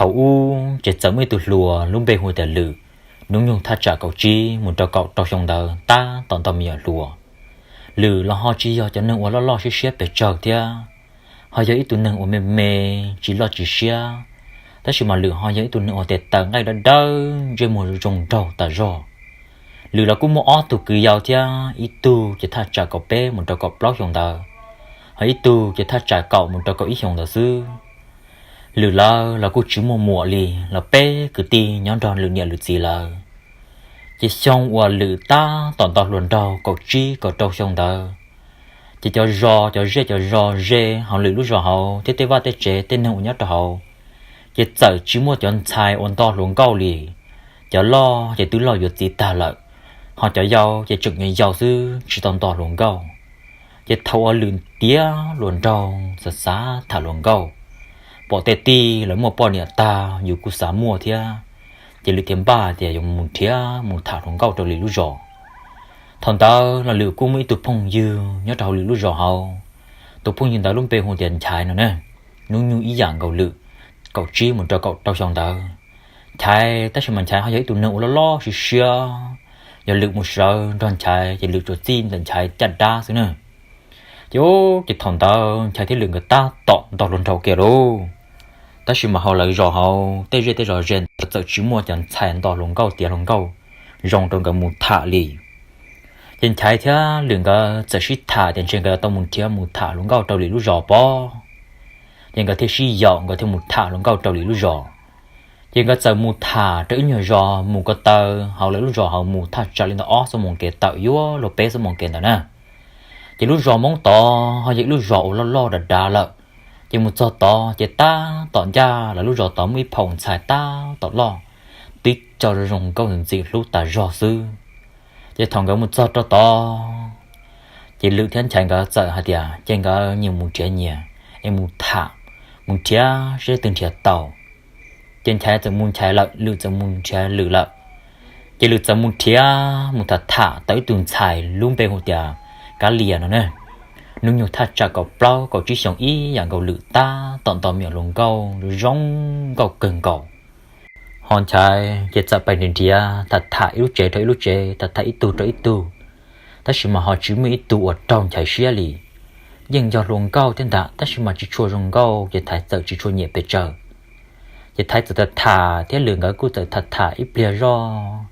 Thaum ub ces txawm muaj ib tug hluas lub npe hu tias Lwm, hnub nyoog thaj tsam kaum tsib mus rau kaum rau xyoo ntawd tab tom nto me nyuam hluas. Lwm los ho tsis yog cov neeg uas loj loj siab siab pes tsawg thiab, ho yog ib tug neeg uas me me, tsis loj tsis siab, tab sis mas Lwm ho yog ib tug neeg uas tes taw nqaij dawb dawb, ntsej muag zoo nraug tas zog. Lwm los kuj muaj ob tug kwv yau thiab, ib tug ces thaj tsam kaum peb mus rau kaum plaub xyoo ntawd, ho ib tug ces thaj tsam kaum mus rau kaum ib xyoo ntawd xwb. Lwm lawv los kuj tsis muaj muam li, los peb kwv tij nyob nrog Lwm niam Lwm txiv lawv. Ces xyoo uas Lwm tab tom nto hluas nraug kaum tsib kaum rau xyoo ntawd, ces cov zos, cov zej cov zos ze hauv Lwm lub zos hauv thiab tej vaj tej tsev tej neeg uas nyob rau hauv, ces txawm tsis muaj cov ntxhais uas nto hluas nkauj li. Cov loj ces twb loj yuav txiv tag lawm, ho cov yau ces tseem yau yau xwb tsis tau nto hluas nkauj. Ces thaum uas Lwm tiav hluas nraug xav xav tham hluas nkauj, pom tej tij lawv muaj poj niam tag yus kuj xav muaj thiab, ces Lwm thiaj npaj tias yuav mus nrhiav mus tham hluas nkauj rau Lwm lub zos. Thaum ntawd los Lwm kuj muaj ib tug phooj ywg nyob rau hauv Lwm lub zos hauv. Tus phooj ywg ntawd lub npe hu tias Nchaiv no ne, hnub nyoog ib yam nkaus Lwm, kaum tsib mus rau kaum rau xyoo ntawd. Nchaiv tab sis mas Nchaiv ho yog ib tug neeg uas loj loj siab siab, yog Lwm mus sawv nrog Nchaiv ces Lwm tsuas txij ntawm Nchaiv caj dab xwb na. Ces, ces thaum ntawd Nchaiv thiab Lwm nkawd tab tom nto hluas nraug kiag lauj. Tab sis mas hauv lawv zos hauv tej zej tej zos ze ntawd txawm tsis muaj cov ntxhais nto hluas nkauj tiav hluas nkauj zoo rau nkawd mus tham li. Ces Nchaiv thiab Lwm nkawd txawm sib tham tias ntshe nkawd tau mus nrhiav mus tham hluas nkauj rau Lwm lub zos pob. Ces nkawd thiaj sib yaum nkawd thiaj mus tham hluas nkauj rau Lwm lub zos. Ces nkawd txawm mus tham rau ib nyuag zos mus ko taw hauv lawv lub zos hauv mus thaj tsam li ntawm ob xuab moos kev tawm yuav luag peb xuab moos kev ntawd na. Ces lub zos Hmoob tod ho yog ib lub zos uas loj loj dav dav lawm. Ces mus txog tod ces tab tom ncaj lawv lub zos tod muaj ib phaum ntxhais tab tom loj, twb co zoo zoo nkauj ntxim ntxim hlub tas zog xwb. Ces thaum nkawd mus txog rau tod, ces Lwm thiab Nchaiv nkawd txawm hais tias ces nkawd nyias mus nrhiav nyias es mus tham, mus nrhiav seb twg nrhiav tau. Ces Nchaiv txawm mus Nchaiv lawm, Lwm txawm mus nrhiav Lwm lawm. Ces Lwm txawm mus nrhiav mus tham tham tau ib tug ntxhais lub npe hu tias Kab Lias no ne. Hnub nyoog thaj tsam kaum plaub kaum tsib xyoo ib yam nkaus Lwm tab tom nto me nyuam hluas nkauj zoo nkauj kawg nkaus. Ho Nchaiv ces txawm pais nrhiav nrhiav tham tham ib lub tsev rau ib lub tsev, tham tham ib tug rau ib tug, tab sis mas ho tsis muaj ib tug uas raug Nchaiv siab li. Yeej yog hluas nkauj thiab ntag tab sis mas tsis tshua zoo nkauj ces Thaiv txawm tsis tshua nyiam pes tsawg. Ces Thaiv txawm tham tham thiab Lwm nkawd kuj txawm tham tham ib pliag zog,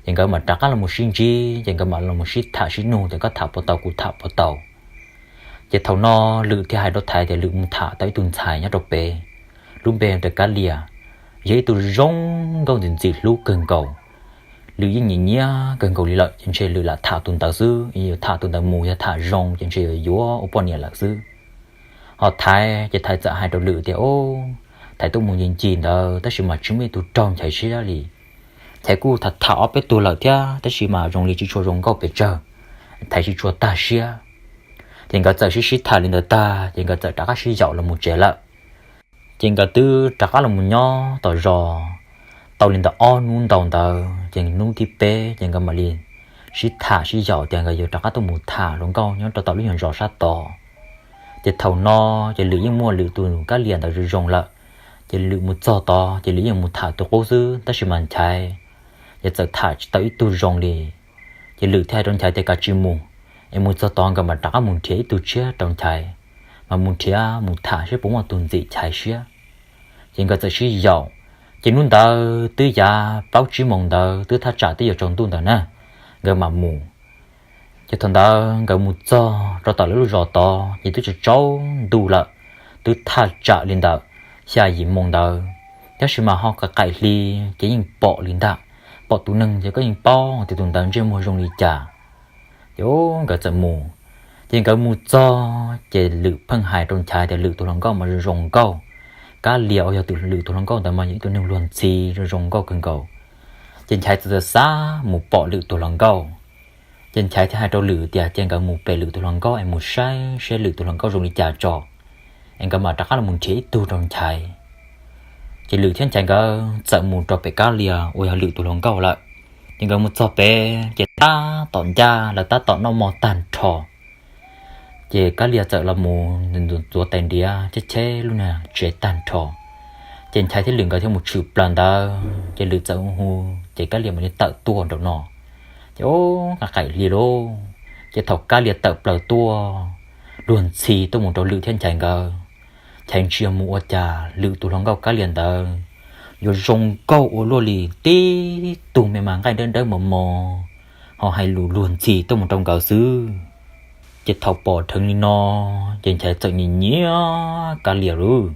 ces nkawd mam rov qab los mus sib ntsib, ces nkawd mam los mus sib tham sib nug tias koj tham puas tau kuv tham puas tau. Ces thaum no Lwm thiaj hais rau Thaiv tias Lwm mus tham tau ib tug ntxhais nyob rau pem, lub npe tias Kab Lias, yog ib tug zoo nkauj ntxim ntxim hlub kawg nkaus. Lwm yeej nyiam nyiam kawg nkaus li lawm ces ntshe Lwm lam tham tus ntawd xwb, yuav tham tus ntawd mus yog tham zoo ces ntshe yuav yuav ua poj niam lawm xwb. Ho Thaiv ces Thaiv txawm hais rau Lwm tias, o, Thaiv tuaj mus ncig ncig ntawd tab sis mas tsis muaj ib tug raug Nchaiv siab li. Nchaiv kuj tham tham ob peb tug lawm thiab tab sis mas zoo li tsis tshua zoo nkauj pes tsawg, Thaiv tsis tshua tag siab. Ces nkawd txawm sib sib tham li ntawd tag ces nkawd txawm rov qab sib yaum los mus tsev lawm. Ces nkawd twb rov qab los mus nyob tom zos tau li ntawm ob hnub ntau ntawd ces hnub thib peb ces nkawd mam li sib tham sib yaum tias nkawd yuav rov qab tuaj mus tham hluas nkauj nyob rau tom lub nyuag zos sab tod. Ces thaum no ces Lwm yeej muaj Lwm tus Kab Lias ntawd zoo zoo lawm. Ces Lwm mus txog tod ces Lwm yeej mus tham tus qub xwb tab sis mas Nchaiv ces txawm tham tsis tau ib tug zoo li. Ces Lwm thiaj hais rau Nchaiv tias kav tsij mus, es mus txog tod nkawd mam rov qab mus nrhiav ib tug tshiab rau Nchaiv, mas mus nrhiav mus tham seb puas muaj tus ntxim Nchaiv siab. Ces nkawd txawm sib yaum, ces hnub ntawd twb yav plaub tsib moos ntawd twb thaj tsam twb yuav tsaus ntuj ntawd na, nkawd mam mus. Ces thaum ntawd nkawd mus txog rau tom lawv lub zos tod ces twb tsaus tsaus ntuj lawm, twb thaj tsam li ntawm xya yim moos ntawd, tab sis mas ho qaim qaim hli ces yeej pom li ntag. Pom tus neeg ces koj yeej paub tias tus ntawd ntsej muag zoo li cas. Ces nkawd txawm mus, ces nkawd mus txog ces Lwm pheej hais rau Nchaiv tias Lwm tus hluas nkauj mas zoo zoo nkauj, Kab Lias uas yog Lwm tus hluas nkauj ntawd mas yog ib tug neeg luag ntxhi zoo zoo nkauj kawg nkaus. Ces Nchaiv txawm xav mus pom Lwm tus hluas nkauj. Ces Nchaiv thiaj hais rau Lwm tias ces nkawd mus pem Lwm tus hluas nkauj es mus saib seb Lwm tus hluas nkauj zoo li cas tso, es nkawd mam rov qab los mus nrhiav ib tug rau Nchaiv. Ces Lwm thiab Nchaiv nkawd txawm mus rau pem Kab Lias uas yog Lwm tus hluas nkauj lawm. Ces nkawd mus txog pem ces tab tom ncaj lawv tab tom noj mov tag nrho. Ces Kab Lias txawm los mus ntxuav tais nriav cheb cheb lub niag tsev tag nrho. Ces Nchaiv thiab Lwm nkawd thiaj mus tshwm plaws ntawd ces Lwm txawm hu, ces Kab Lias mam li tawm tuaj nraum no. Ces ua qaim hli lauj, ces thaum Kab Lias tawm plaws tuaj luag ntxhi tuaj mus rau Lwm thiab Nchaiv nkawd, Nchaiv ntsia mus ua cas Lwm tus hluas nkauj Kab Lias ntawd yuav zoo nkauj ua luaj li, tib tug me mas nqaij dawb dawb mos mos, ho hais lus luag ntxhi tuaj mus rau nkawd xwb. Ces thaum pom dheev li no, ces Nchaiv txawm nyiam nyiam Kab Lias lauj.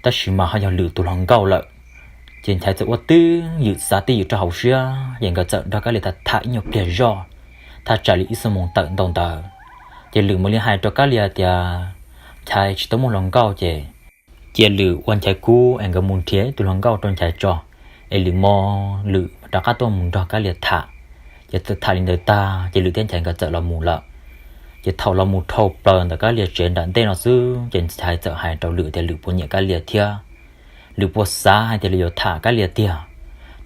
Tab sis mas ho yog Lwm tus hluas nkauj lawm, ces Nchaiv txawm ua twj ywm xav twj ywm rau hauv siab, ces nkawd txawm nrog Kab Lias tham tham ib nyuag pliag zoj, thaj tsam li ib xuab moos tawm ntau ntawd. Ces Lwm mam li hais rau Kab Lias tias Nchaiv tsis tau muaj hluas nkauj ces cia Lwm ua Nchaiv kub es nkawd mus nrhiav ib tug hluas nkauj rau Nchaiv tso, es Lwm mo Lwm rov qab tuaj mus nrog Kab Lias tham. Ces txawm tham li ntawd tag ces Lwm thiab Nchaiv nkawd txawm los mus lawm. Ces thaum los mus dhau plaws ntawm Kab Lias tsev nram ntej no xwb ces Nchaiv txawm hais rau Lwm tias Lwm puas nyiam Kab Lias thiab, Lwm puas xav hais tias Lwm yuav tham Kab Lias tiag.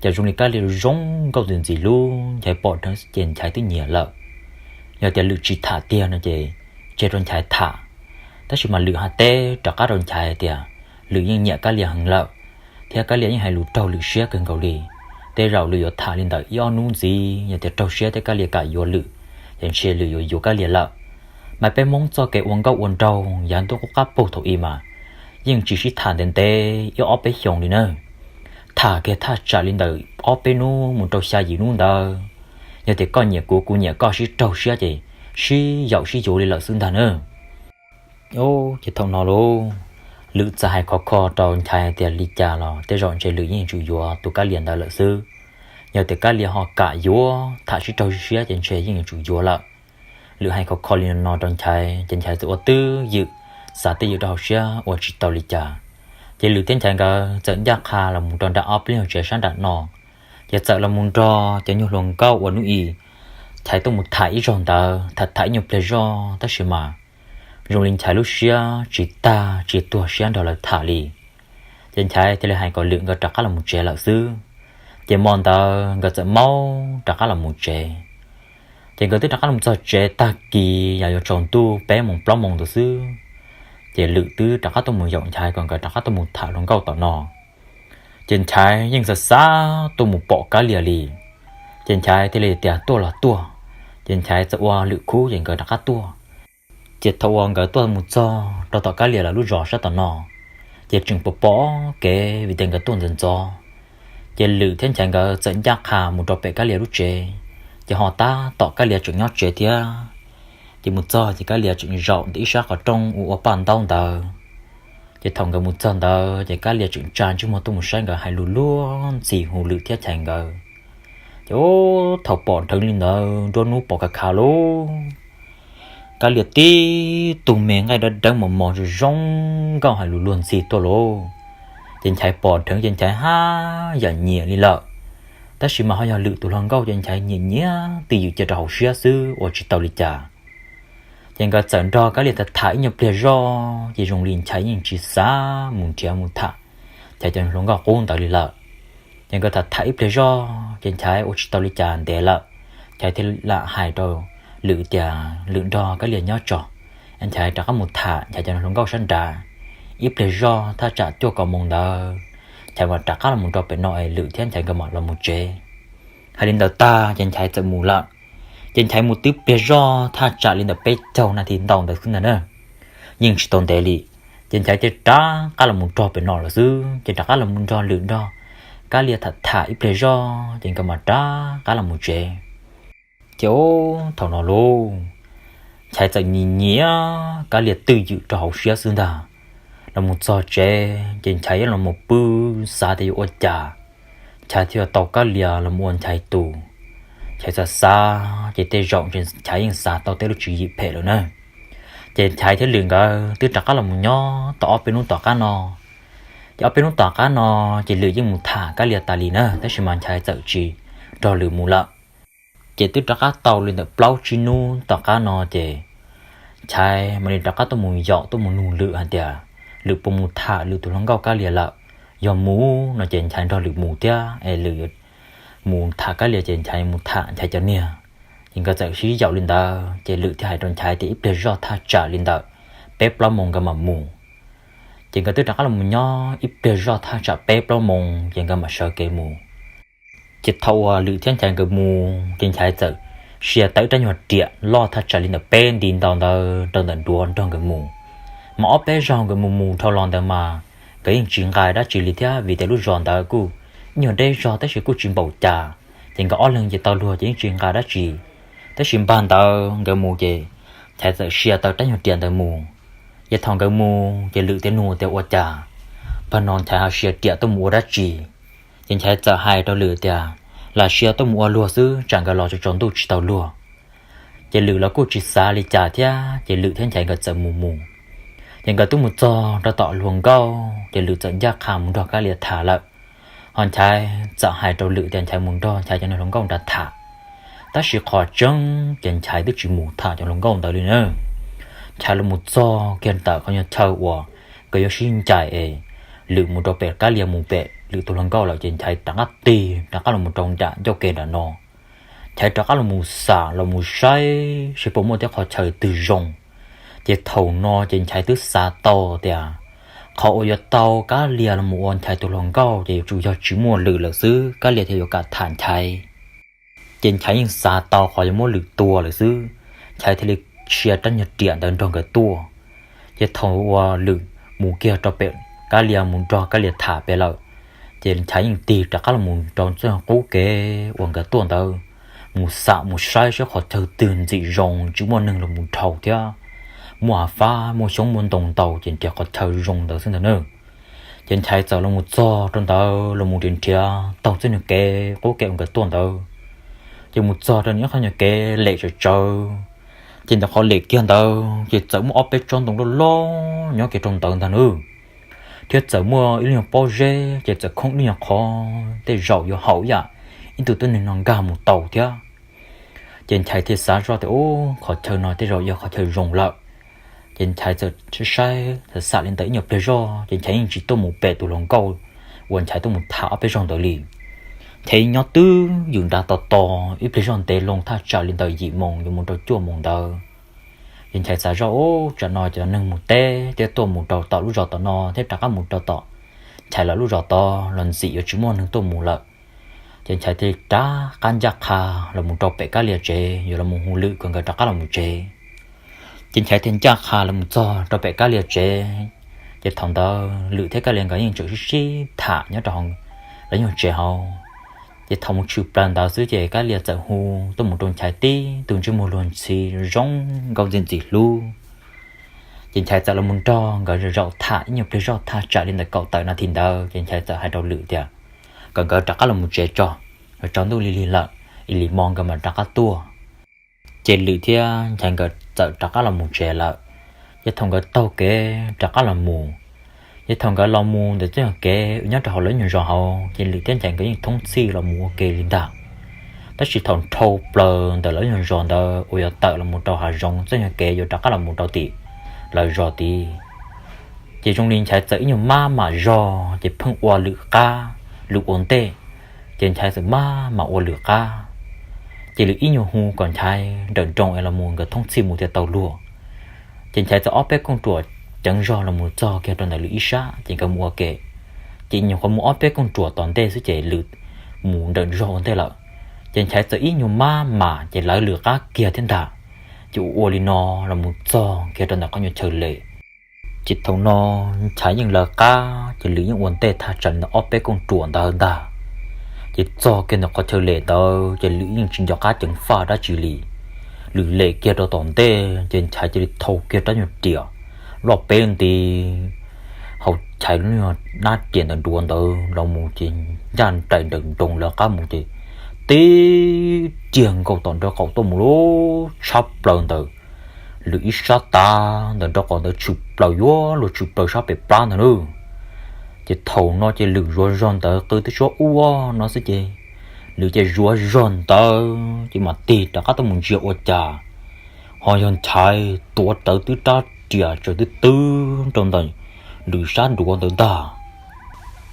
Ces zoo li Kab Lias zoo nkauj ntxim ntxim hlub, Nchaiv pom dheev ces Nchaiv twb nyiam lawm. Yog tias Lwm tsis tham tiag no ces tseg rau Nchaiv tham. Tab sis mas Lwm hais teb rov qab rau Nchaiv tias Lwm yeej nyiam Kab Lias heev lawm, thiab Kab Lias yeej hais lus raug Lwm siab kawg nkaus li. Tej zaum Lwm yuav tham li ntawm ib ob hnub ntxiv, yog tias raug siab thiab Kab Lias kam yuav Lwm, ces ntshe Lwm yuav yuav Kab Lias lawm. Mas peb Hmoob txoj kev ua nkauj ua nraug yav ntuj qub qab pug thaum ub mas yeej tsis sib tham ntev ntev ib ob peb xyoos li na. Tham kiag thaj tsam li ntawm ob peb hnub mus rau xya yim hnub ntawd, yog tias koj nyiam kuv kuv nyiam koj sib raug siab ces sib yaum sib yuav li lawm xwb ntag na. Ces thaum no lauj, Lwm txawm hais khov kho rau Nchaiv tias li cas los tej zaum ntshe Lwm yeej yuav tsum yuav tus Kab Lias ntawd lawm xwb. Yog tias Kab Lias ho kam yuav tham sib raug siab ces ntshe yeej yuav tsum yuav lawm. Lwm hais khov kho li no rau Nchaiv ces Nchaiv txawm ua twj ywm, xav twj ywm rau hauv siab ua tsis tau li cas. Ces Lwm thiab Nchaiv nkawd txawm ncaj qha los mus rau nram ob peb lub tsev sab nram no. Ces txawm los mus nrog cov nyuag hluas nkauj uas hnub i Nchaiv tuaj mus tham ib zaug ntawd, tham tham ib nyuag pliag zoj tab sis mas zoo li Nchaiv lub siab tsis tag tsis tuag siab nrog lawv tham li. Ces Nchaiv thiaj li hais kom Lwm nkawd rov qab los mus tsev lawm xwb. Ces hmo ntawd nkawd txawm maub rov qab los mus tsev. Ces nkawd twb rov qab los txog tsev tag kis yog yuav tsaus ntuj peb moos plaub moos ntawd xwb, ces Lwm twb rov qab tuaj mus yaum Nchaiv kom nkawd rov qab tuaj mus tham hluas nkauj tom no. Ces Nchaiv yeej xav xav tuaj mus pom Kab Lias li. Ces Nchaiv thiaj li tias tuaj los tuaj. Ces Nchaiv txawm ua Lwm khub ces nkawd rov qab tuaj. Ces thaum uas nkawd tuaj mus txog rau tom Kab Lias lawv lub zos sab tom no, ces tseem pom pom kev vim tias nkawd tuaj ntxov ntxov. Ces Lwm thiab Nchaiv nkawd txawm ncaj qha mus rau pem Kab Lias lub tsev, ces ho tab tom Kab Lias tseem nyob tsev thiab. Ces mus txog ces Kab Lias tseem zaum ntawm ib sab qhov rooj ua ua paj ntaub ntawd. Ces thaum nkawd mus txog ntawd ces Kab Lias tseem tsa ntsej muag tuaj mus saib nkawd hais lus luag ntxhi hu Lwm thiab Nchaiv nkawd. Ces ub, thaum pom dheev li ntawd nruab hnub pom kav khav lauj, Kab Lias tib tug me nqaij dawb dawb mos mos zoo zoo nkauj hais lus luag ntxhi tuaj lauj. Ces Nchaiv pom dheev ces Nchaiv haj yam nyiam li lawm. Tab sis mas ho yog Lwm tus hluas nkauj ces Nchaiv nyiam nyiam twj ywm cia rau hauv siab xwb ua tsis tau li cas. Ces nkawd txawm nrog Kab Lias tham tham ib nyuag pliag zoj ces zoo li Nchaiv yeej tsis xav mus nrhiav mus tham Nchaiv cov hluas nkauj qub ntawd li lawm. Ces nkawd tham tham ib pliag zoj ces Nchaiv ua tsis tau li cas ntev lawm, Nchaiv thiaj lam hais rau Lwm tias Lwm nrog Kab Lias nyob tso, Nchaiv rov qab mus tham Nchaiv cov hluas nkauj sab nrad ib pliag zoj thaj tsam cuaj kaum moos ntawd, Nchaiv mam rov qab los mus rau pem no es Lwm thiab Nchaiv nkawd mam los mus tsev. Hais li ntawd tag ces Nchaiv txawm mus lawm. Ces Nchaiv mus twb pliag zoj thaj tsam li ntawm peb caug nas this ntau ntawd xwb ntag na, yeej tsis tau ntev li. Ces Nchaiv thiaj rov qab los mus nrog pem no lawm xwb, ces rov qab los mus nrog Lwm nrog Kab Lias tham tham ib pliag zoj ces nkawd mam rov qab los mus tsev. Ces ub, thaum no lauj, Nchaiv txawm nyiam nyiam Kab Lias twj ywm rau hauv siab xwb ntag. Los mus txog tsev ces Nchaiv yeej los mus pw xav tias yuav ua cas Nchaiv thiaj yuav tau Kab Lias los mus ua Nchaiv tus. Nchaiv xav xav ces tej zaum Nchaiv yeej xav tau tej lub tswv yim phem lawm na. Ces Nchaiv thiab Lwm nkawd twb rov qab los mus nyob tau ob peb hnub tom qab no. Ces ob peb hnub tom qab no ces Lwm yeej mus tham Kab Lias tas li na, tab sis mas Nchaiv txawm tsis nrog Lwm mus lawm. Ces twb rov qab tau li ntawm plaub tsib hnub tom qab no ces Nchaiv mam li rov qab tuaj mus yaum tuaj mus nug Lwm hais tias Lwm puas mus tham Lwm tus hluas nkauj Kab Lias lawm. Yog mus no ces Nchaiv nrog Lwm mus thiab es Lwm mus tham Kab Lias ces Nchaiv mus tham Nchaiv cov niag. Ces nkawd txawm sib yaum li ntawd ces Lwm thiaj hais rau Nchaiv tias ib pliag zoj thaj tsam li ntawm peb plaub moos nkawd mam mus. Ces nkawd twb rov qab los mus nyob ib pliag zoj thaj tsam peb plaub moos ces nkawd mam sawv kev mus. Ces thaum uas Lwm thiab Nchaiv nkawd mus ces Nchaiv txawm sia tau ib rab nyuag riam loj thaj tsam li ntawm peb nti ntau ntawd rau ntawm duav nrog nkawd mus. Mas ob peb zaug nkawd mus mus dhau los ntawd mas nkawd yeej tsis nqa dab tsi li thiab, vim tias lub zos ntawd kuj ib nyuag deb zog tab sis kuj tsis npaum cas, ces nkawd ob leeg ces tau luag ces yeej tsis nqa dab tsi. Tab sis npag ntawd nkawd mus ces Nchaiv txawm sia tau rab nyuag riam ntawd mus. Ces thaum nkawd mus ces Lwm thiaj nug tias ua cas npag no Nchaiv ho sia riam tuaj mus ua dab tsi. Ces Nchaiv txawm hais rau Lwm tias lam sia tuaj mus ua luag xwb, tsam nkawd los tsaus ntuj tsis tau luag. Ces Lwm los kuj tsis xav li cas thiab, ces Lwm thiab Nchaiv nkawd txawm mus mus. Ces nkawd twb mus txog rau tom hluas nkauj ces Lwm txawm ncaj qha mus nrog Kab Lia tham lawm. Ho Nchaiv txawm hais rau Lwm tias Nchaiv mus nrog Nchaiv cov niag hluas nkauj nrad tham. Tab sis qhov tseeb ces Nchaiv twb tsis mus tham cov hluas nkauj ntawd li na. Nchaiv los mus txog kiag ntawm qhov nyuag chaw uas nkawd yuav sib ncaim es Lwm mus rau pem Kab Lia mus pem Lwm tus hluas nkauj lawm ces Nchaiv rov qab tig rov qab los mus rau nram ncauj ke nram no. Nchaiv rov qab los mus xam los mus saib seb puas muaj tej qhov chaw twg zoo. Ces thaum no ces Nchaiv twb xav tau tias qhov uas yuav tau Kab Lia los mus ua Nchaiv tus hluas nkauj ces yuav tsum yog tsis muaj Lwm lawm xwb Kab Lia thiaj yuav kam tham Nchaiv. Ces Nchaiv yeej xav tau qhov yuav muab Lwm tua lawm xwb, Nchaiv thiaj li sia rab nyuag riam ntawd nrog nkawd tuaj. Ces thaum uas Lwm mus kiag rau pem Kab Lia mus nrog Kab Lia tham pem lawm, ces Nchaiv yeej tig rov qab los mus rau txoj qub kev uas nkawd tuaj ntawd, mus xam mus saib seb qhov chaw twg ntxim zoo tsis muaj neeg los mus dhau thiab muaj hav fab muaj xyoob muaj ntoo ntau ces nrhiav qhov chaw zoo ntawd xwb ntag na. Ces Nchaiv txawm los mus txog rau ntawd los mus nrhiav nrhiav taug txoj nyuag kev qub kev uas nkawd tuaj ntawd. Ces mus txog rau ib qhov nyuag kev lem tsawv tsawv, ces ntawm qhov lem kiag ntawd ces txawm muaj ob peb tsob ntoo loj loj nyob kiag rau ntawd ntag na. Thiab txawm muaj ib lub nyuag pob zeb ces txawm khoob ib lub nyuag qhov tej zaum yuav haum ib yam ib tug tuab neeg no nkag mus tau thiab. Ces Nchaiv thiaj xav zoj tias, Ub, qhov chaw no tej zaum yog qhov chaw zoo lawm. Ces Nchaiv txawm saib saib xam xam li ntawd ib nyuag pliag zog ces Nchaiv yeej tsis tuaj mus pem tus hluas nkauj uas Nchaiv tuaj mus tham ob peb zaug ntawd li. Nchaiv yeej nyob twb ywm nrad tos tos ib pliag zog ntev loo thaj tsam li ntawm yim moos yuav mus rau cuaj moos ntawd. Ces Nchaiv xav zoj, Ub, tsam no cov neeg mus teb thiab tuaj mus rau tom lub zos tom no thiab rov qab mus rau tom Nchaiv lawv lub zos tod los ntxim yuav tsis muaj neeg tuaj mus lawm. Ces Nchaiv thiaj rov qab ncaj qha los mus rau pem Kab Lia tsev, yuav los mus hu Lwm kom nkawd rov qab los mus tsev. Ces Nchaiv thiaj ncaj qha los mus txog rau pem Kab Lia tsev. Ces thaum ntawd Lwm thiab Kab Lia nkawd yeej tseem sib sib tham nyob rau hauv lawv nyuag tsev hauv. Ces thaum mus tshwm plaws ntawd xwb ces Kab Lia txawm hu tuaj mus rau Nchaiv tib tug ntsej muag luag ntxhi zoo nkauj ntxim ntxim hlub. Ces Nchaiv txawm los mus nrog nkawd zaum zaum tham ib nyuag pliag zog thaj tsam li ntawm kaum tawm nas this ntawd ces Nchaiv txawm hais rau Lwm tias kom nkawd rov qab los mus tsev tso, tsaus ntuj lig lig lawm, ib lim mo nkawd mam rov qab tuaj. Ces Lwm thiab Nchaiv nkawd txawm rov qab los mus tsev lawm. Ces thaum nkawd taug kev rov qab los mus, ces thaum nkawd los mus ntawm txoj nyuag kev uas nyob rau hauv lawv nyuag zos hauv ces Lwm thiab Nchaiv nkawd yeej thoob txhij los mus ua ke li ntag. Tab sis thaum dhau plaws ntawm lawv nyuag zos ntawd uas yuav tawm los mus rau hav zoov txoj nyuag kev yuav rov qab los mus rau tim lawv zos tid, ces zoo li Nchaiv txawm ib nyuag maj mam zog ces pheej ua Lwm qab, Lwm ua ntej, ces Nchaiv txawm maj mam ua Lwm qab. Ces Lwm ib nyuag hu kom Nchaiv nrawm nroos es los mus nkawd thoob txhij mus thiaj tau luag. Ces Nchaiv txawm ob peb kooj ruam ceev zog los mus txog kiag rau ntawm Lwm ib sab ces nkawd mus ua ke. Ces nyuam qhuav mus ob peb kooj ruam tom ntej xwb ces Lwm mus nrawm zog ua ntej lawm. Ces Nchaiv txawm ib nyuag maj mam ces lawv Lwm qab kiag thiab ntag. Ces ua ua li no los mus txog kiag rau ntawm qhov nyuag chaw lem. Ces thaum no Nchaiv yeej lawv qab ces Lwm yeej ua ntej thaj tsam li ntawm ob peb kooj ruam ntawd ntag. Ces txog kiag ntawm qhov chaw lem ntawd ces Lwm yeej tsis nco qab ceev faj dab tsi li. Lwm lem kiag rau tom ntej ces Nchaiv cia li thau kiag rab nyuag riam loj peb nti hauv Nchaiv lub nyuag nab riam ntawd nruav ntawd los mus ces ncaj nraim nrawm nroos lawv qab mus ces tib riag nkaus tom nraub qaum tuaj mus lub tshab plaws ntawm Lwm ib sab tav ntawm nraub qaum ntawd tshwm plaws yuav luag tshwm plaws sab pem plab ntawd na. Ces thaum no ces Lwm zuav zog ntawd qw twb suab ua no xwb ces Lwm ces zuav zog ntawd ces mam tig rov qab tuaj mus ntsia ua cas ho yog Nchaiv tuav rawv twb rab riam tsaws twb twb rau ntawm Lwm sab nruav ntawd ntag.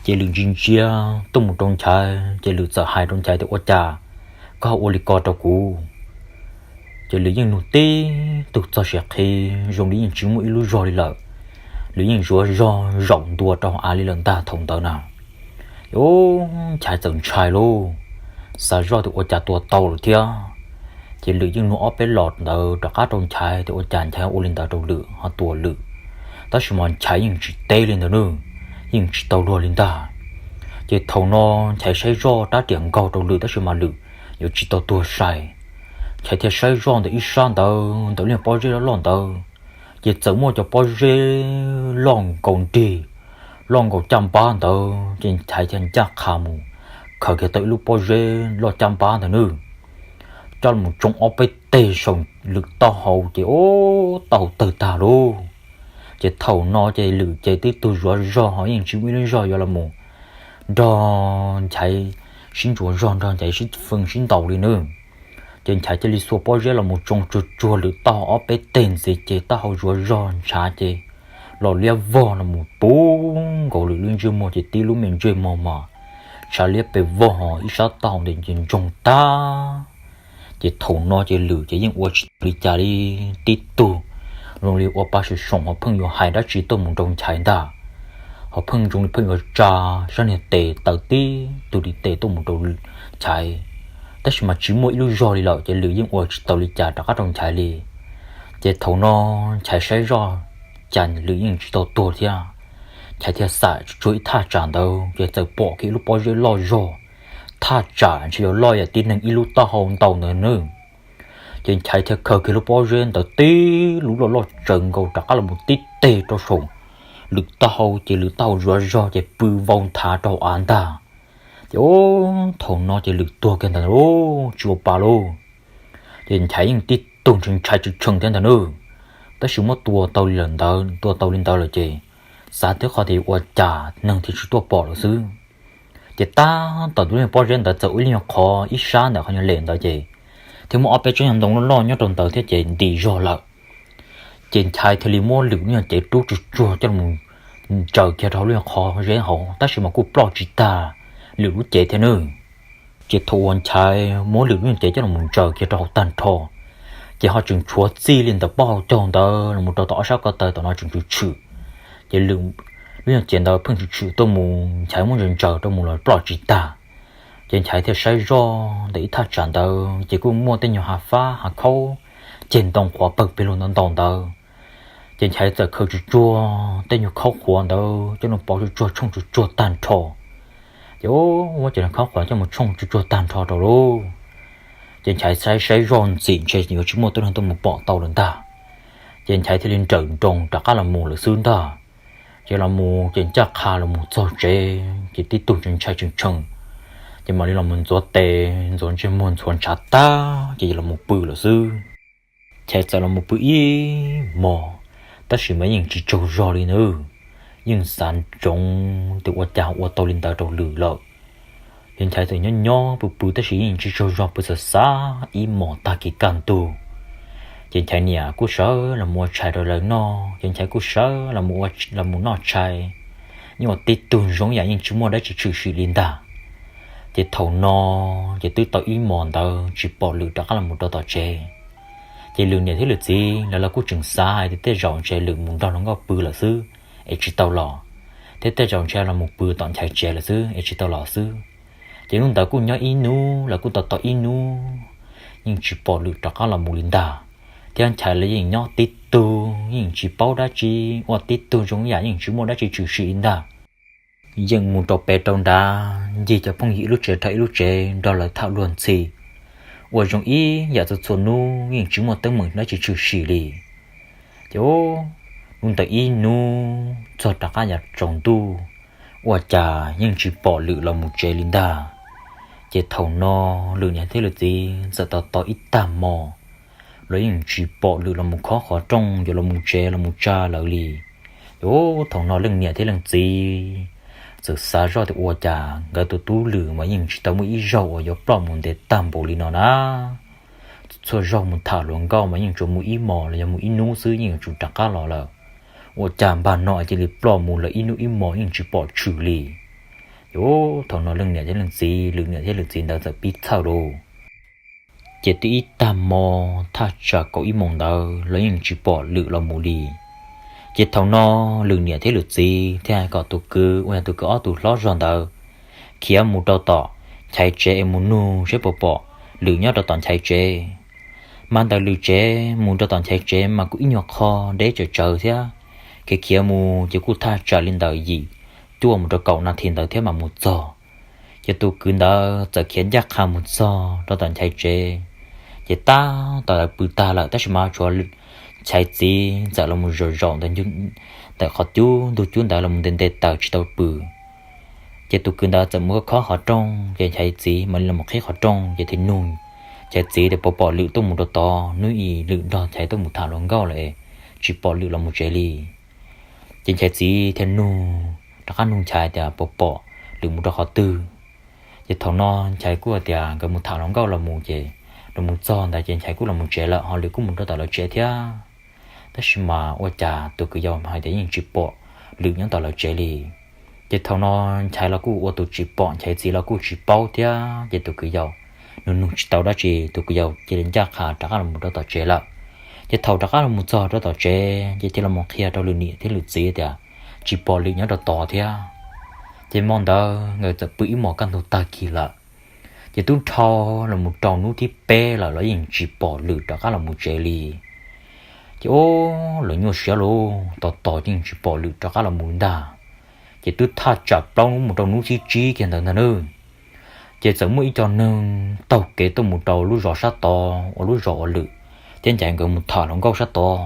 Ces Lwm ntsia ntsia tuaj mus rau Nchaiv ces Lwm txawm hais rau Nchaiv tias ua cas koj ua li ko rau kuv. Ces Lwm yeej nug tib tug txog siav qhi zoo li yeej tsis muaj ib lub zog li lawm. Lwm yeej zuav zog zaum ntua rau av li lawm ntag thaum ntawd na. Ub, Nchaiv txawm ntshai lauj, xav zoj tias ua cas tua tau lawm thiab. Ces Lwm yeej nug ob peb los ntawd rov qab rau Nchaiv tias ua cas Nchaiv ua li ntawd rau Lwm ho tua Lwm. Tab sis mas Nchaiv yeej tsis teb li ntawd nawb, yeej tsis tau luag li ntag. Ces thaum no Nchaiv saib zoj rab riam nkaug rau Lwm tab sis mas Lwm yuav tsis tau tuag sai. Nchaiv thiaj saib zoj ntawm ib sab ntawd ntawm lub pob zeb loj loj ntawd, ces txawm muaj cov pob zeb loj nkaus nrig, loj nkaus caj npab ntawd, ces Nchaiv thiaj ncaj qha mus khaws kiag tau ib lub pob zeb loj caj npab ntawd nawb, coj mus tsoo ob peb teg saum Lwm taub hau ces ub, taub hau tawg tag lauj. Ces thaum no ces Lwm ces twb tuag zuav zog ho yeej tsis muaj ib lub zog yuav los mus nrog Nchaiv sib ntsuas zog, nrog Nchaiv sib fee sib ntaus li nawb. Ces Nchaiv cia li xuas pob zeb los mus tsoo tsuag tsuag Lwm taub hau ob peb teg ntxiv ces taub hau zuav zog ntshav ces los liab vog los mus puv nkaus Lwm lub ntsej muag ces tib lub me ntsej muag mas ntshav liab pes vog, ib sab taub hau ntawd ces ntsoog tag. Ces thaum no ces Lwm ces yeej ua tsis tau li cas li, tib tug zoo li ua pa sum soom ho pheej yuav hais dab tsi tuaj mus rau Nchaiv ntag, ho pheej zoo li pheej yuav tsa sab niag tes taw tib tug li tes tuaj mus rau Nchaiv, tab sis mas tsis muaj ib lub zog li lawm ces Lwm yeej ua tsis tau li cas rov qab rau Nchaiv li. Ces thaum no Nchaiv saib zoj cas Lwm yeej tsis tau tuag thiab, Nchaiv thiaj xam tsuag ib thaj tsam ntawd ces txawm pom kiag ib lub pob zeb loj zog, thaj tsam ntshe yuav loj yam tib neeg ib lub taub hau ntau ntawd nawb. Ces Nchaiv thiaj khaws kiag lub pob zeb ntawd tib lub loj loj tsawv nkaus rov qab los mus tib teg rau saum Lwm taub hau ces Lwm taub hau zuav zog ces pw vau nthav rau av ntag. Ces ub, thaum no ces Lwm tuag kiag ntawd lauj, tsis ua pa lauj. Ces Nchaiv yeej tib tug ntshai ntshai tshee tshee thiab ntag nawb, tab sis muab tua tau li lawm ntawd, tua tau li ntawd lawm ces xav twb qhov tias ua cas neeg thiaj tsis tuaj pom lawm xwb. Ces tab tom tus lub pob zeb ntawd txawm ua ib lub nyuag qhov ib sab ntawm qhov nyuag lem ntawd ces thiaj muaj ob peb tsob nyuag ntoo loj loj nyob rau ntawd thiab ces nti zog lawm. Ces Nchaiv thiaj li muab Lwm lub nyuag cev rub tsuag tsuag coj los ntsaws kiag rau hauv lub nyuag qhov zeb hauv tab sis mas kuj ploj tsis tag Lwm lub cev thiab nawb. Ces thaum uas Nchaiv muab Lwm lub nyuag cev coj los ntsaws kiag rau hauv tag nrho, ces ho tseem tshuav txij li ntawm pob hau caug ntawd los mus rau tom ob sab ko taw tom no tseem tshwm tshwm. Ces Lwm lub nyuag cev ntawd pheej tshwm tshwm tuaj mus, Nchaiv muab ntsaws ntsaws rau mus los ploj tsis tag. Ces Nchaiv thiaj saib zoj ntawm ib thaj tsam ntawd ces kuj muaj tej nyuag hav fab hav khaub ceg ntoo qhuav pawg pes lug ntau ntau ntawd. Ces Nchaiv txawm khaws tsuag tsuag tej nyuag khaub qhuav ntawd coj los pov tsuag tsuag tshooj tsuag tsuag tag nrho. Ces muab cov khaub qhuav coj mus tshooj tsuag tsuag tag nrho rau lauj. Ces Nchaiv saib saib zoj ntxim ntshe yuav tsis muaj tub neeg tuaj mus pom tau lawm ntag. Ces Nchaiv thiaj li nrawm nroos rov qab los mus lawm xwb ntag. Ces los mus ces ncaj qha los mus txog tsev ces tib tug ntshai tshee tshee, ces mam li los mus ntxuav tes ntxuav ntsej muag ntxhuav ntshav tag ces los mus pw lawm xwb. Nchaiv txawm los mus pw ib hmos, tab sis mas yeej tsis tsaug zog li nawb, yeej xav ntsoov tias ua cas ua tau li ntawd rau Lwm lawm. Ces Nchaiv txawm nyob nyob pw pw tab sis yeej tsis tsaug zog, pw xav xav ib hmos tag kis kaj ntug. Ces Nchaiv niam kuj sawv los mus ua tshais rau lawv noj, ces Nchaiv kuj sawv los mus noj tshais, yeej ua tib tug zoo yam yeej tsis muaj dab tsi tshwm sim li ntag. Ces thaum no ces twb tau ib hmos ntawd tsis pom Lwm rov qab los mus rau tom tsev. Ces Lwm niam thiab Lwm txiv lawv los kuj tseem xav hais tias tej zaum ntshe Lwm mus nrog hluas nkauj pw lawm xwb es tsis tau los, thiab tej zaum ntshe los mus pw tom Nchaiv tsev lawm xwb es tsis tau los xwb. Ces hnub ntawd kuj nyob ib hnub, lawv kuj tau tau ib hnub yeej tsis pom Lwm rov qab los mus li ntag. Thiab Nchaiv los yeej nyob tib tug yeej tsis paub dab tsi, ua tib tug zoo yam yeej tsis muaj dab tsi tshwm sim li ntag. Yeej mus rau pem rau nrad ncig cov phooj ywg ib lub tsev rau ib lub tsev nrog lawv tham luag ntxhi, ua zoo ib yam txhua txhua hnub yeej tsis muaj teeb meem dab tsi tshwm sim li. Ces hnub ntawd ib hnub txog rov qab yav tsaus ntuj, ua cas yeej tsis pom Lwm los mus tsev li ntag. Ces thaum no Lwm niam thiab Lwm txiv txawm tos tos ib tag hmo los yeej tsis pom Lwm los mus khob qhov rooj yuav los mus tsev los mus tsa lawv li. Ces thaum no leej niam thiab leej txiv txawm xav zoj tias ua cas nkawd tus tub Lwm mas yeej tsis tau muaj ib zaug uas yuav ploj mus ntev tag npaum li no na. Txhua zaug mus tham hluas nkauj mas yeej tsuas mus ib hmos los yog mus ib hnub xwb yeej yuav tsum rov qab los lawm. Ua cas npag no cia li ploj mus lawm ib hnub ib hmos yeej tsis pom tshwm li. Ces thaum no leej niam thiab leej txiv, Lwm niam thiab Lwm txiv ntawd txawm pib txhawj lauj. Ces twb ib tag hmo thaj tsam kaum ib moos ntawd los yeej tsis pom Lwm los mus li. Ces thaum no Lwm niam thiab Lwm txiv thiaj hais kom tus kwv uas yog tus kwv ob tug hlob zog ntawd khiav mus rau tom Nchaiv tsev es mus nug seb puas pom Lwm nyob rau tom Nchaiv tsev. Mas ntawm Lwm tsev mus rau tom Nchaiv tsev mas kuj ib nyuag qho deb tsawv tsawv thiab, khiav khiav mus ces kuj thaj tsam li ntawm yim cuaj mus rau kaum nas this ntawd thiab mam mus txog. Ces tus kwv ntawd txawm khiav ncaj qha mus txog rau tom Nchaiv tsev. Ces tab tom lawv pw tag lawm tab sis mas tshuav Nchaiv txiv txawm los zaum zaum ntawm qhov cub ntug cub ntawd los nte nte taws tsis tau pw. Ces tus kwv ntawd txawm mus khob qhov rooj ces Nchaiv txiv mam li los qhib qhov rooj ces thiaj nug Nchaiv txiv tias puas pom Lwm tuaj mus rau tod, hnub i Lwm nrog Nchaiv tuaj mus tham hluas nkauj lawm es tsis pom Lwm los mus tsev li. Ces Nchaiv txiv thiaj nug, rov qab nug Nchaiv tias puas pom Lwm mus rau qhov twg. Ces thaum no Nchaiv kuj tias nkawd mus tham hluas nkauj los mus ces los mus txog ntawd ces Nchaiv kuj los mus tsev lawm ho Lwm kuj mus rau tom lawv tsev thiab. Tab sis mas ua cas tus kwv yau hais tias yeej tsis pom Lwm nyob tom lawv tsev li. Ces thaum no Nchaiv los kuj ua tus tsis pom, Nchaiv txiv los kuj tsis paub thiab ces tus kwv yau nug nug tsis tau dab tsi, tus kwv yau cia li ncaj qha rov qab los rau tom tsev lawm. Ces thaum rov qab los txog rau tom tsev ces thiaj los qhia rau Lwm niam thiab Lwm txiv tias tsis pom Lwm nyob rau tod thiab. Ces hmo ntawd nkawd txawm pw ib hmos kaj ntug tag kis lawm. Ces twb dhau los mus rau hnub thib peb lawm los yeej tsis pom Lwm rov qab los mus tsev li. Ces o, lawv nyuaj siab lauj, tos tos yeej tsis pom Lwm rov qab los mus ntag. Ces twb thaj tsam plaub hnub mus rau hnub thib tsib kiag ntawd ntag nawb, ces txawm muaj ib co neeg taug kev tuaj mus rau lub zos sab tod uas lub zos uas Lwm thiab Nchaiv nkawd mus tham hluas nkauj sab tod.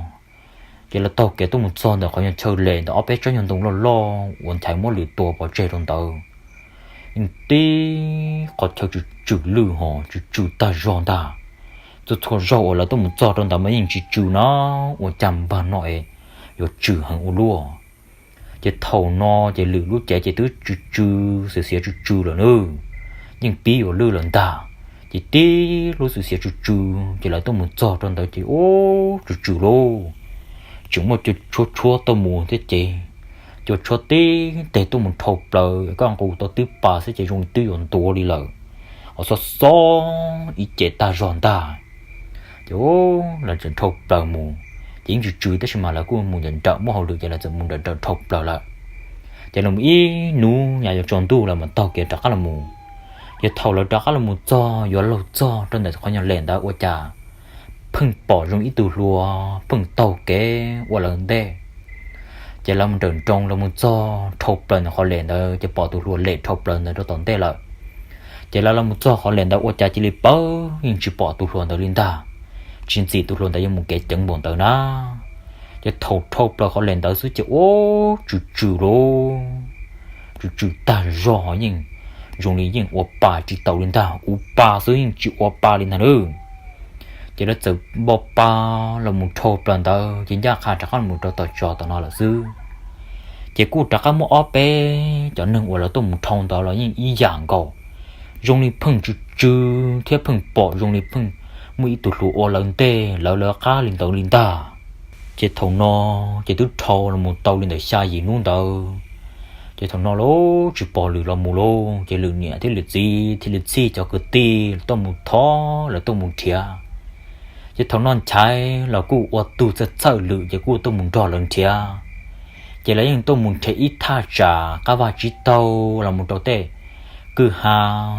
Ces lawv taug kev tuaj mus txog ntawm qhov nyuag chaw lem ntawm ob peb tsob nyuag ntoo loj loj uas Nchaiv muab Lwm tua pov tseg rau ntawd. Yeej tib qhov chaw tsw tsw lwj ho tsw tsw tag zog ntag. Txhua txhua zaug uas lawv tuaj mus txog rau ntawd mas yeej tsis tsw no, ua cas npag no es yuav tsw heev ua luaj. Ces thaum no ces Lwm lub cev ces twb tsw tsw, xiav xiav tsw tsw lawm nawb, yeej pib yuav lwj lawm ntag. Ces tib lub xiav xiav tsw tsw, ces lawv tuaj mus txog rau ntawd ces ub, tsw tsw lauj, tseem muaj cua tshuab tshuab tuaj mus thiab ces cua tshuab tib teg tuaj mus dhau plaws, koj nqus tau twb pa xwb ces zoo li twb yuav ntuav li lawm, ho xob xob ib ce tag zog ntag. Ces lawv tseem dhau plaws mus, ces yeej tsw tsw tab sis mas lawv kuj mus nram nram muaj hauj lwm ces lawv txawm mus nram nram dhau plaws lawm. Ces los ib hnub nyuam qhuav yuav tsaus ntuj lawm mas taug kev rov qab los mus. Ces thaum lawv rov qab los mus txog yuav luag txog rau ntawm qhov nyuag lem ntawd ua cas pheej pom zoo ib tug hluas pheej taug kev ua lawv ntej. Ces lawv mus nrawm nroos los mus txog dhau plaws ntawm qhov lem ntawd ces pom tus hluas lem dhau plaws ntawd rau tom ntej lawm. Ces lawv los mus txog qhov lem ntawd ua cas cia li pawv yeej tsis pom tus hluas ntawd li ntag. Tsis ntxim tus hluas ntawd yuav mus kev ceev npaum ntawd na. Ces thaum dhau plaws qhov lem ntawd xwb ces ub, tsw tsw lauj, tsw tsw tag zog ho yeej zoo li yeej ua pa tsis tau li ntag, ua pa xwb yeej tsis ua pa li ntag nawb. Ces lawv txawm npo pa los mus dhau plaws ntawd ces ncaj qha rov qab los rau tom tso tom no lawm xwb. Ces kuj rov qab muaj ob peb cov neeg uas lawv tuaj mus dhau ntawd los yeej ib yam nkaus, zoo li pheej tsw tsw thiab pheej pom zoo li pheej muaj ib tug hluas ua lawv ntej lawv lawv qab li ntawd li ntag. Ces thaum no ces twb dhau los mus tau li ntawm xya yim hnub ntawd, ces thaum no los tsis pom Lwm los mus lauj. Ces Lwm niam thiab Lwm txiv thiaj li txhij cov kwv tij tuaj mus thov lawv tuaj mus nrhiav. Ces thaum no Nchaiv los kuj ua tug txawj txhawj Lwm ces kuj tuaj mus nrog lawv nrhiav. Ces lawv yeej tuaj mus nrhiav ib thaj tsam qab vaj tsib taug los mus rau tej kwj ha,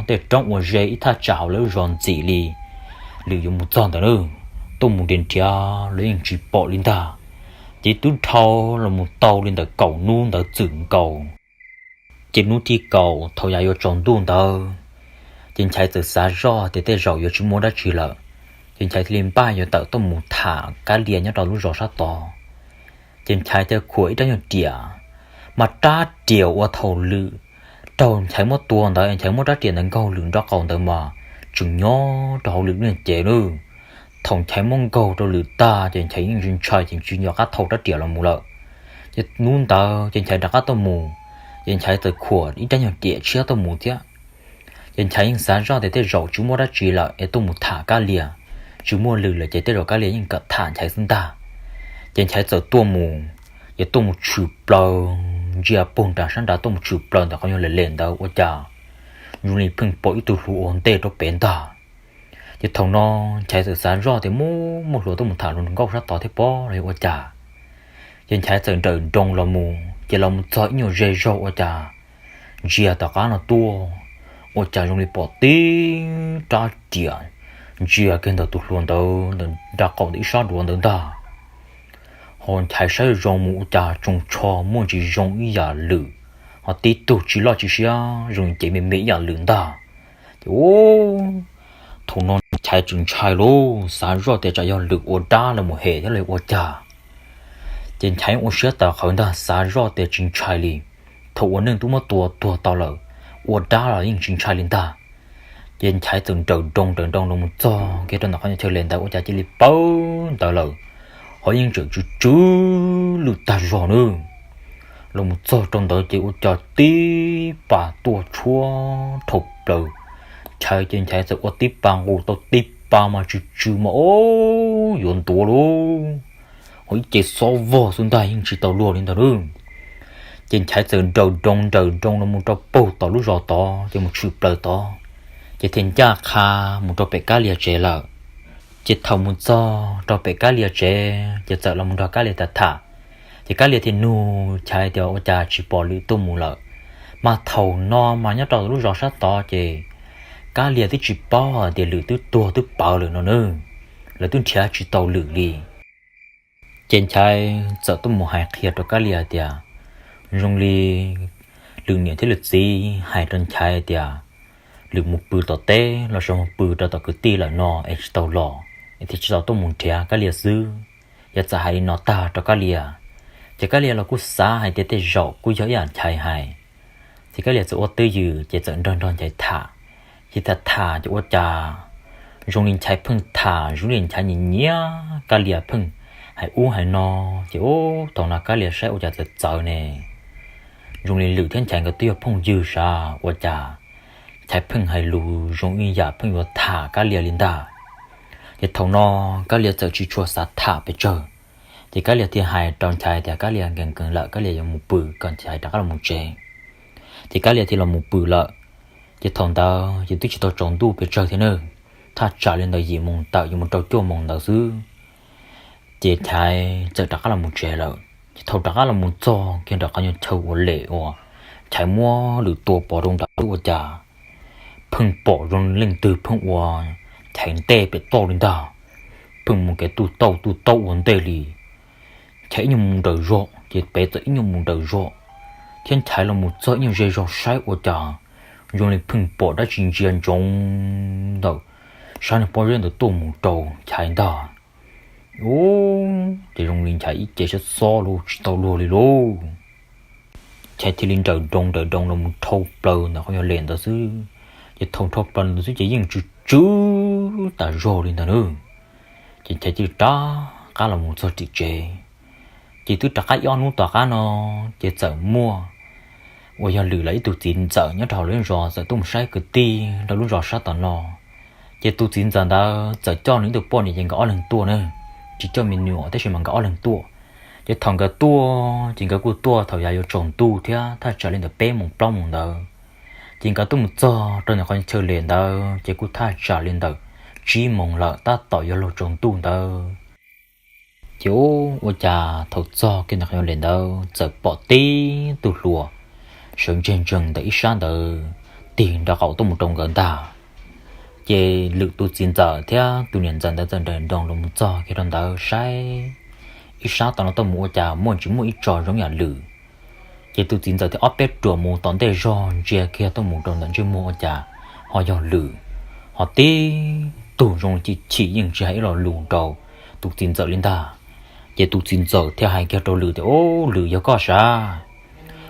tej roob uas ze ib thaj tsam hauv lawv zos ntxim li Lwm yuav mus txog ntawd na. Tuaj mus nrhiav nrhiav los yeej tsis pom li ntag. Ces twb dhau los mus tau li ntawm kaum hnub ntawd txwm nkaus. Ces hnub thib kaum thaum yav yuav tsaus ntuj ntawd, ces Nchaiv txawm xav zoj tias tej zaum yuav tsis muaj dab tsi lawm. Ces Nchaiv thiaj li npaj yuav tawm tuaj mus tham Kab Lia nyob rau lub zos sab tod. Ces Nchaiv thiaj khuam ib rab nyuag riam, mas rab riam uas thaum Lwm raug Nchaiv muab tua ntawd, Nchaiv muab rab riam ntawd nkaug Lwm nraub qaum ntawd mas tseem nyob rau hauv Lwm lub cev nawb. Thaum Nchaiv muab nkaug rau Lwm tag ces Nchaiv yeej ntshai ces tsis nco qab thau rab riam los mus lawm. Ces hnub ntawd ces Nchaiv rov qab tuaj mus, ces Nchaiv txawm khuam ib rab nyuag riam tshiab tuaj mus thiab. Ces Nchaiv yeej xav zoj tias tej zaum tsis muaj dab tsi lawm es tuaj mus tham Kab Lia, tsis muaj Lwm lawm ces tej zaum Kab Lia yeej kam tham Nchaiv xwb ntag. Ces Nchaiv txawm tuaj mus, ces tuaj mus tshwm plaws ntsia puag nram sab nrad tuaj mus tshwm plaws ntawm qhov nyuag lem lem ntawd ua cas zoo li pheej pom ib tug hluas ua ntej rau pem ntag. Ces thaum no Nchaiv txawm xav zoj tias muaj muaj hluas tuaj mus tham hluas nkauj sab tod thiab pob los yog ua cas. Ces Nchaiv txawm nrawm nroos los mus, ces los mus txog ib nyuag ze zog ua cas ntsia tom qab no tuaj, ua cas zoo li pom tib rab riam ntsia kiag ntawm tus hluas ntawd ntawm nra qaum ntawm ib sab duav ntawd ntag. Ho Nchaiv saib zoo mus ua cas tsoos tsho muaj ntsis zoo ib yam lwm, ho tib tug tsis loj tsis siab zoo cev me me ib yam lwm ntag. Ces thaum no Nchaiv tseem ntshai lauj, xav zoj tias tsam yog lwm ua dab los mus hem thiab los ua cas. Ces Nchaiv ua siab tawv qhawv ntag, xav zoj tias tsis ntshai li. Thaum ua neej twb muab tua tuag tau lawm, ua dab los yeej tsis ntshai li ntag. Ces Nchaiv txawm nrawm nroos nrawm nroos los mus txog kiag rau ntawm qhov chaw lem ntawd ua cas cia li pawg ntawd lawm, ho yeej tseem tsw tsw lwj tag zog nawb. Los mus txog rau ntawd ces ua cas tib pas tuaj tshuab dhau plaws Nchaiv, ces Nchaiv txawm ua tib pas nqus tau tib pas mas tsw tsw mas ob yuav ntuav lauj, ho ib ce xob vog xwb ntag yeej tsis tau luag li ntag nawb. Ces Nchaiv txawm nrawm nroos nrawm nroos los mus rau paug tom lub zos tod ces mus tshwm plaws tod, ces thiaj ncaj qha mus rau pem Kab Lias tsev lawm. Ces thaum mus txog rau pem Kab Lias tsev ces txawm los mus nrog Kab Lias tham tham. Ces Kab Lias thiaj nug Nchaiv tias ua cas tsis pom lwm tuaj mus lawm, mas thaum no mas nyob rau lub zos sab tod ces Kab Lias twb tsis paub hais tias lwm twb tuag twb pawv lawm no nawb, lawv twb nrhiav tsis tau lwm li. Ces Nchaiv txawm tuaj mus hais qhia rau Kab Lias tias zoo li lwm niam thiab lwm txiv hais rau Nchaiv tias lwm mus pw tom teb los sis mus pw rau tom kwv tij lawm no es tsis tau los, es thiaj tsis tau tuaj mus nrhiav Kab Lias xwb. Yog txawm hais li no tag rau Kab Lias, ces Kab Lias los kuj xav hais tias tej zaum kuj yog ib yam Nchaiv hais, ces Kab Lias txawm ua twj ywm ces txawm nrog nrog Nchaiv tham. Ces tham tham ces ua cas zoo li Nchaiv pheej tham zoo li Nchaiv nyiam nyiam Kab Lias pheej hais ub hais no. Ces ub thaum no Kab Lias saib ua cas txawv txawv ne, zoo li lwm thiab Nchaiv nkawd twb yog phooj ywg sav ua cas Nchaiv pheej hais lus zoo ib yam pheej yuav tham Kab Lias li ntag. Ces thaum no Kab Lias txawm tsis tshua xav tham pes tsawg, ces Kab Lias thiaj hais rau Nchaiv tias Kab Lias nkees nkees lawm Kab Lias yuav mus pw kom Nchaiv rov qab los mus tsev. Ces Kab Lias thiaj los mus pw lawm. Ces thaum ntawd ces twb tsis tau tsaus ntuj pes tsawg thiab nawb, thaj tsam li ntawm yim moos tawm yuav mus rau cuaj moos ntawd xwb. Ces Nchaiv txawm rov qab los mus tsev lawm. Ces thaum rov qab los mus txog kiag nram qhov nyuag chaw uas lem uas Nchaiv muab lwm tua pov rau nram ub ua cas pheej pom zoo leej twg pheej ua Nchaiv ntej pem toj li ntag, pheej mus kev tuj tauj tuj tauj ua ntej li. Nchaiv ib nyuag mus nrawm zog ces pem txawm ib nyuag mus nrawm zog, thiab Nchaiv los mus txog ib nyuag ze zog saib ua cas zoo li pheej pom dab tsi ntsia ntsoov ntawm sab niag pob zeb ntawd tuaj mus rau Nchaiv ntag. Ub, ces zoo li Nchaiv ib ce sab xob los tsis tau luag li lauj. Nchaiv thiaj li nrawm nroos nrawm nroos los mus dhau plaws ntawm qhov nyuag lem ntawd xwb. Ces thaum dhau plaws ntawd xwb ces yeej tsw tsw tas zog li ntag nawb. Ces Nchaiv thiaj li rov qab los mus txog tim tsev. Ces twb rov qab ib ob hnub tom qab no, ces txawm muaj uas yog Lwm lawv ib tug txiv ntxawm nyob rau hauv lawv zos txawm tuaj mus saib kwv tij rau lub zos sab tom no. Ces tus txiv ntxawm ntawd txawm coj nws ib tug poj niam ces nkawd ob leeg tuaj na, tsis coj me nyuam tab sis mas nkawd ob leeg tuaj. Ces thaum nkawd tuaj ces nkawd kuj tuaj thaum yav yuav tsaus ntuj thiab thaj tsam li ntawm peb moos plaub moos ntawd. Ces nkawd tuaj mus txog rau ntawm qhov chaw lem ntawd ces kuj thaj tsam li ntawm tsib moos lawm tab tom yuav luag tsaus ntuj ntawd. Ces ua cas thaum txog kiag ntawm qhov chaw lem ntawd txawm pom tib tug hluas sawv ntseg ntsees ntawm ib sab ntawd tig nraub qaum tuaj mus rau nkawd ntag. Ces Lwm tus txiv ntxawm thiab tus niam ntxawm ntawd txawm nrawm nroos los mus txog kiag rau ntawd saib ib sab tom no tuaj mus ua cas muaj tsis muaj ib tso zoo yam Lwm. Ces tus txiv ntxawm thiaj ob peb ruam mus tom ntej zog ntsia kiag tuaj mus rau ntawm ntsej muag ua cas ho yog Lwm, ho tib tug zoo li chim chim yeej tsis hais ib lo lus rau tus txiv ntxawm li ntag. Ces tus txiv ntxawm thiaj hais kiag rau Lwm tias, Ub, Lwm yog koj sav?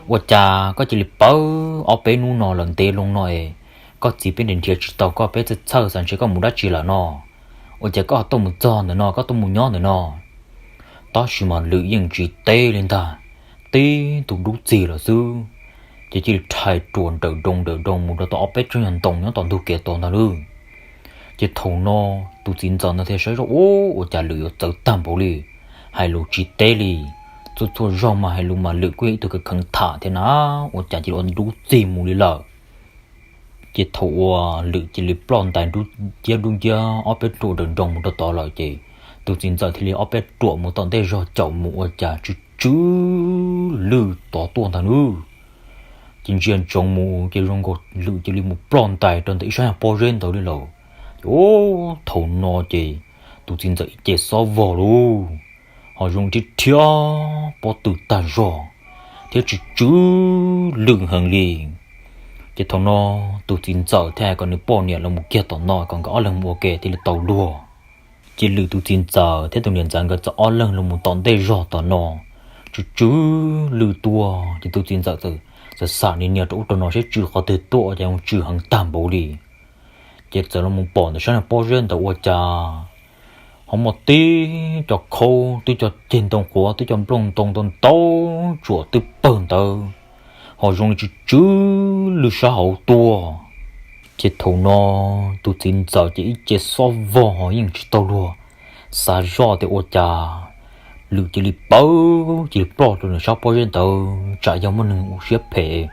Ua cas koj cia li pawv ob peb hnub no lawm ntev loo no es koj txiv peb nrhiav nrhiav tsis tau koj, peb txhawj txhawj xav ntshe koj mus dab tsi lawm no. Ua cas koj ho tuaj mus txog ntawm no, koj tuaj mus nyob ntawm no? Tab sis mas Lwm yeej tsis teb li ntag, tib tug dub txig lawm xwb. Ces cia li rhais ruam nrawm nroos nrawm nroos mus rau tom ob peb tsob nyuag ntoo nyob tom ntug kev tod ntag lauj. Ces thaum no tus txiv ntxawm ntawd thiaj saib zoj, Ub, ua cas Lwm yuav txawv tag npaum li, hais lus tsis teb li. Txhua txhua zaug mas hais lus mas Lwm kuj yog ib tug kheev kheev tham thiab na, ua cas cia li ua dub txig mus li lawm. Ces thaum uas Lwm cia li ploj ntais dub nciab dub nciab ob peb ruam nrawm nroos mus rau tod lawm ces tus txiv ntxawm thiaj li ob peb ruam mus tom ntej zog caum mus ua cas tsw tsw lwj tod tuaj ntag nawb. Ces ntsia ntsoov mus ces zoo nkaus lwm cia li mus ploj ntais rau ntawm ib sab pob zeb ntawd li lawm. Ces thaum no ces tus txiv ntxawm ib ce xob vog lauj, ho zoo thiab rhiab pob tw tag zog thiab tsw tsw lwj heev li. Ces thaum no tus txiv ntxawm thiaj hais kom nws poj niam los mus kiag tom no kom nkawd ob leeg mus ua ke thiaj li tau luag. Ces lwm tus txiv ntxawm thiab tus niam ntxawm nkawd txawm ob leeg los mus tom ntej zog tom no, tsw tsw lwj tuaj ces tus txiv ntxawm txawm xam niag niag rau ub rau no saib tsw qhov twg tuaj ces tsw heev tag npaum li. Ces txawm los mus pom ntawm sab pob zeb ntawd ua cas ho muaj tib co khaub, tib co ceg ntoo quav, tib co nplooj ntoo ntau ntau tsuam twb pawg ntawd, ho zoo li tsw tsw lwj sab hauv tuaj. Ces thaum no tus txiv ntxawm ces ib ce xob vog ho yeej tsis tau luag xav zoj tias ua cas lwm cia li pawv cia li ploj rau nws sab pob zeb ntawd, tsam yog muaj neeg ua siab phem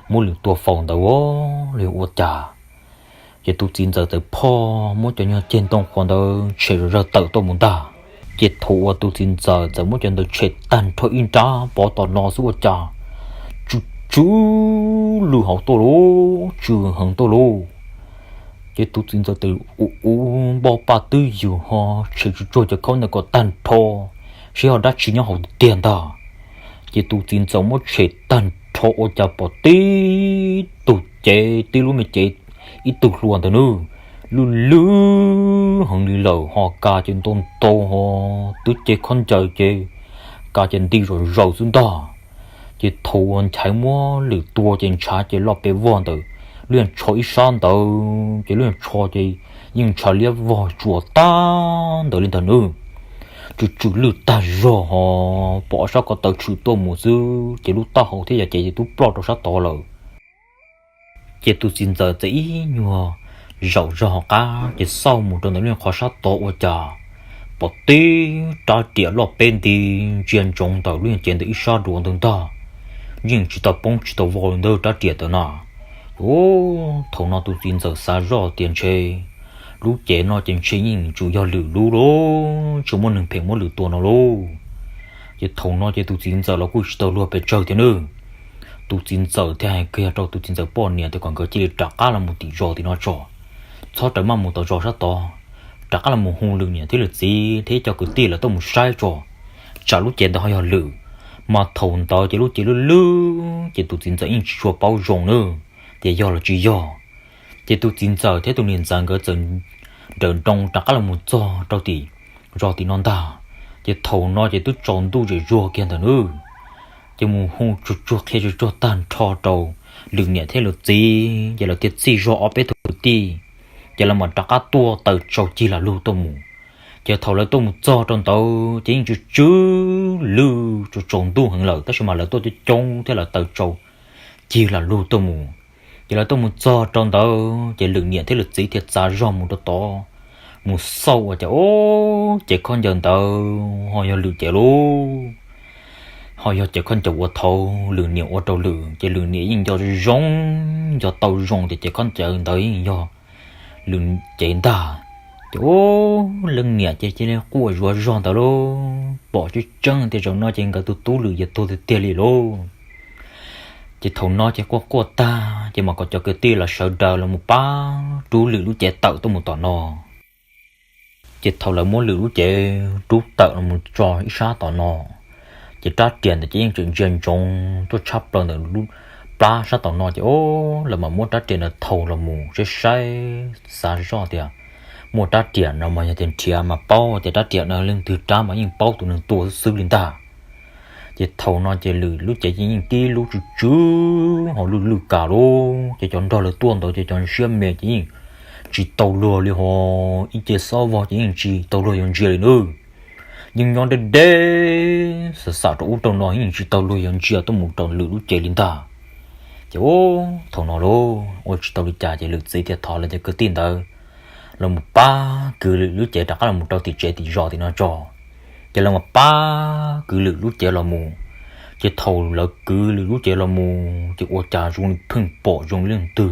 muab lwm tua faus ntawd los yog ua cas. Ces tus txiv ntxawm txawm phoj muab cov nyuag ceg ntoo quav ntawd tshem zom zaws tawm tuaj mus ntag. Ces thaum uas tus txiv ntxawm txawm muab cov ntawd tshem tag nrho ib nrab pov tom no xwb ua cas tsw tsw lwj hauv tuaj lauj, tsw heev tuaj lauj. Ces tus txiv ntxawm txawm ua ua npoj paj twb ywm ho tshem tsuag tsuag cov khaub ntawd kom tag nrho saib ho dab tsi nyob hauv tiag ntag. Ces tus txiv ntxawm muab tshem tag nrho ua cas pom tib tug cev, tib lub me cev ib tug hlua ntawd nawb, lwj lwj heev li lawm ho ka ces ntau ntau ho twb cev khaub ncaws ces ka ces nti zom zaws xwb ntag. Ces thaum uas nchaiv muab lwm tua ces ntshav ces loj pes vog ntawm lub tsho ib sab ntawd ces lub tsho ces yeej ntshav liab vog tsuas tag ntawd li ntag nawb. Tsw tsw lwj tag zog ho pom sab ko taw tshwm tuaj mus xwb ces lub taub hau thiab yog cev ces twb ploj rau sab tod lawm. Ces tus txiv ntxawm txawm ib nyuag zaum zog hauv qab ces xauj mus rau ntawm lub qhov sab tod ua cas pom tib rab riam loj peb nti ntsia ntsoov ntawm lub cev ntawd ib sab dua ntawd ntag, yeej tsis tau poob tsis tau vau li ntawd rab riam ntawd na. Ub, thaum no tus txiv ntxawm xav zoj tias ntshe lub cev no ces ntshe yeej tsuas yog lwm lub lauj, tsis muaj neeg phem muab lwm tua no lauj. Ces thaum no ces tus txiv ntxawm los kuj tsis tau luag pes tsawg thiab nawb. Tus txiv ntxawm thiaj hais kiag rau tus txiv ntxawm poj niam tias kom nkawd cia li rov qab los mus tim zos tim no tso, txhob rawm maj mus tom zos sab tod, rov qab los mus hu lwm niam thiab lwm txiv thiab ib co kwv tij lawv tuaj mus saib tso, tsam lub cev ntawd ho yog lwm. Mas thaum ntawd ces lub cev lwj lwj ces tus txiv ntxawm yeej tsis tshua paub zoo nawb tias yog los tsis yog. Ces tus txiv ntxawm thiab tus niam ntxawm nkawd txawm nrawm nroos rov qab los mus txog rau tim zos tim no ntag. Ces thaum no ces twb tsaus ntuj zem zuag kiag ntawm nawb. Ces mus hu tsuag tsuag qhia tsuag tsuag tag nrho rau lwm niam thiab lwm txiv ces lawv thiaj txij zog ob peb tug kwv tij, ces lawv mam rov qab tuaj taws tsau cig lam lug tuaj mus. Ces thaum lawv tuaj mus txog rau ntawd ces yeej tsw tsw lwj tsaus ntuj heev lawm tab sis mas lawv tuaj coob coob thiab lawv taws tsau cig lam lug tuaj mus. Ces lawv tuaj mus txog rau ntawd ces lwm niam thiab lwm txiv thiaj txav zog mus rau tod, mus xauj ua cas ub, cev khaub ncaws ntawd ho yog lwm cev lauj, ho yog cev khaub ncaws uas thaud lwm niam ua rau lwm. Ces lwm niam yeej nco zoo, nco tau zoo tias cev khaub ncaws ntawd yeej yog lwm cev ntag. Ces ub, leej niam ces cia li quaj zuav zog ntawd lauj, pom tseeb tseeb tias zaum no ces nkawd tus tub lwm yuav tuag tiag tiag li lauj. Ces thaum no ces quaj quaj tag ces mam kom cov kwv tij los sawv daws los mus pab rub lwm lub cev tawm tuaj mus tom no. Ces thaum lawv muab lwm lub cev rub tawm los mus tso ib sab tom no, ces rab riam ntawd ces yeej tseem ntsia ntsoov tuaj tshab plaws ntawm lub plab sab tom no ces ub, lawv mam muab rab riam ntawd thau los mus saib saib, xav zoj tias muaj rab riam no mas yog tias nrhiav mas paub tias rab riam no leej twg rab mas yeej paub tus neeg tua xwb xwb li ntag. Ces thaum no ces lwm lub cev ces yeej tib lub tsw tsw ho lwj lwj kawg lauj, ces cov nrog lawv tuaj ntawd ces cov siab me ces yeej tsis tau luag li ho, ib ce xob vog ces yeej tsis tau luag yuav ntsia li nawb. Yeej nyob deb deb xam xam rau ub rau no yeej tsis tau luag yuav ntsia tuaj mus rau lwm lub cev li ntag. Ces ub, thaum no lauj ua tsis tau li cas ces lwm txiv thiaj thov lawv cov kwv tij ntawd los mus pab kwv lwm lub cev rov qab los mus rau tim tsev tim zos tim no tso. Ces lawv mas pab kwv lwm lub cev los mus. Ces thaum lawv kwv lwm lub cev los mus ces ua cas zoo li pheej pom zoo li leej twg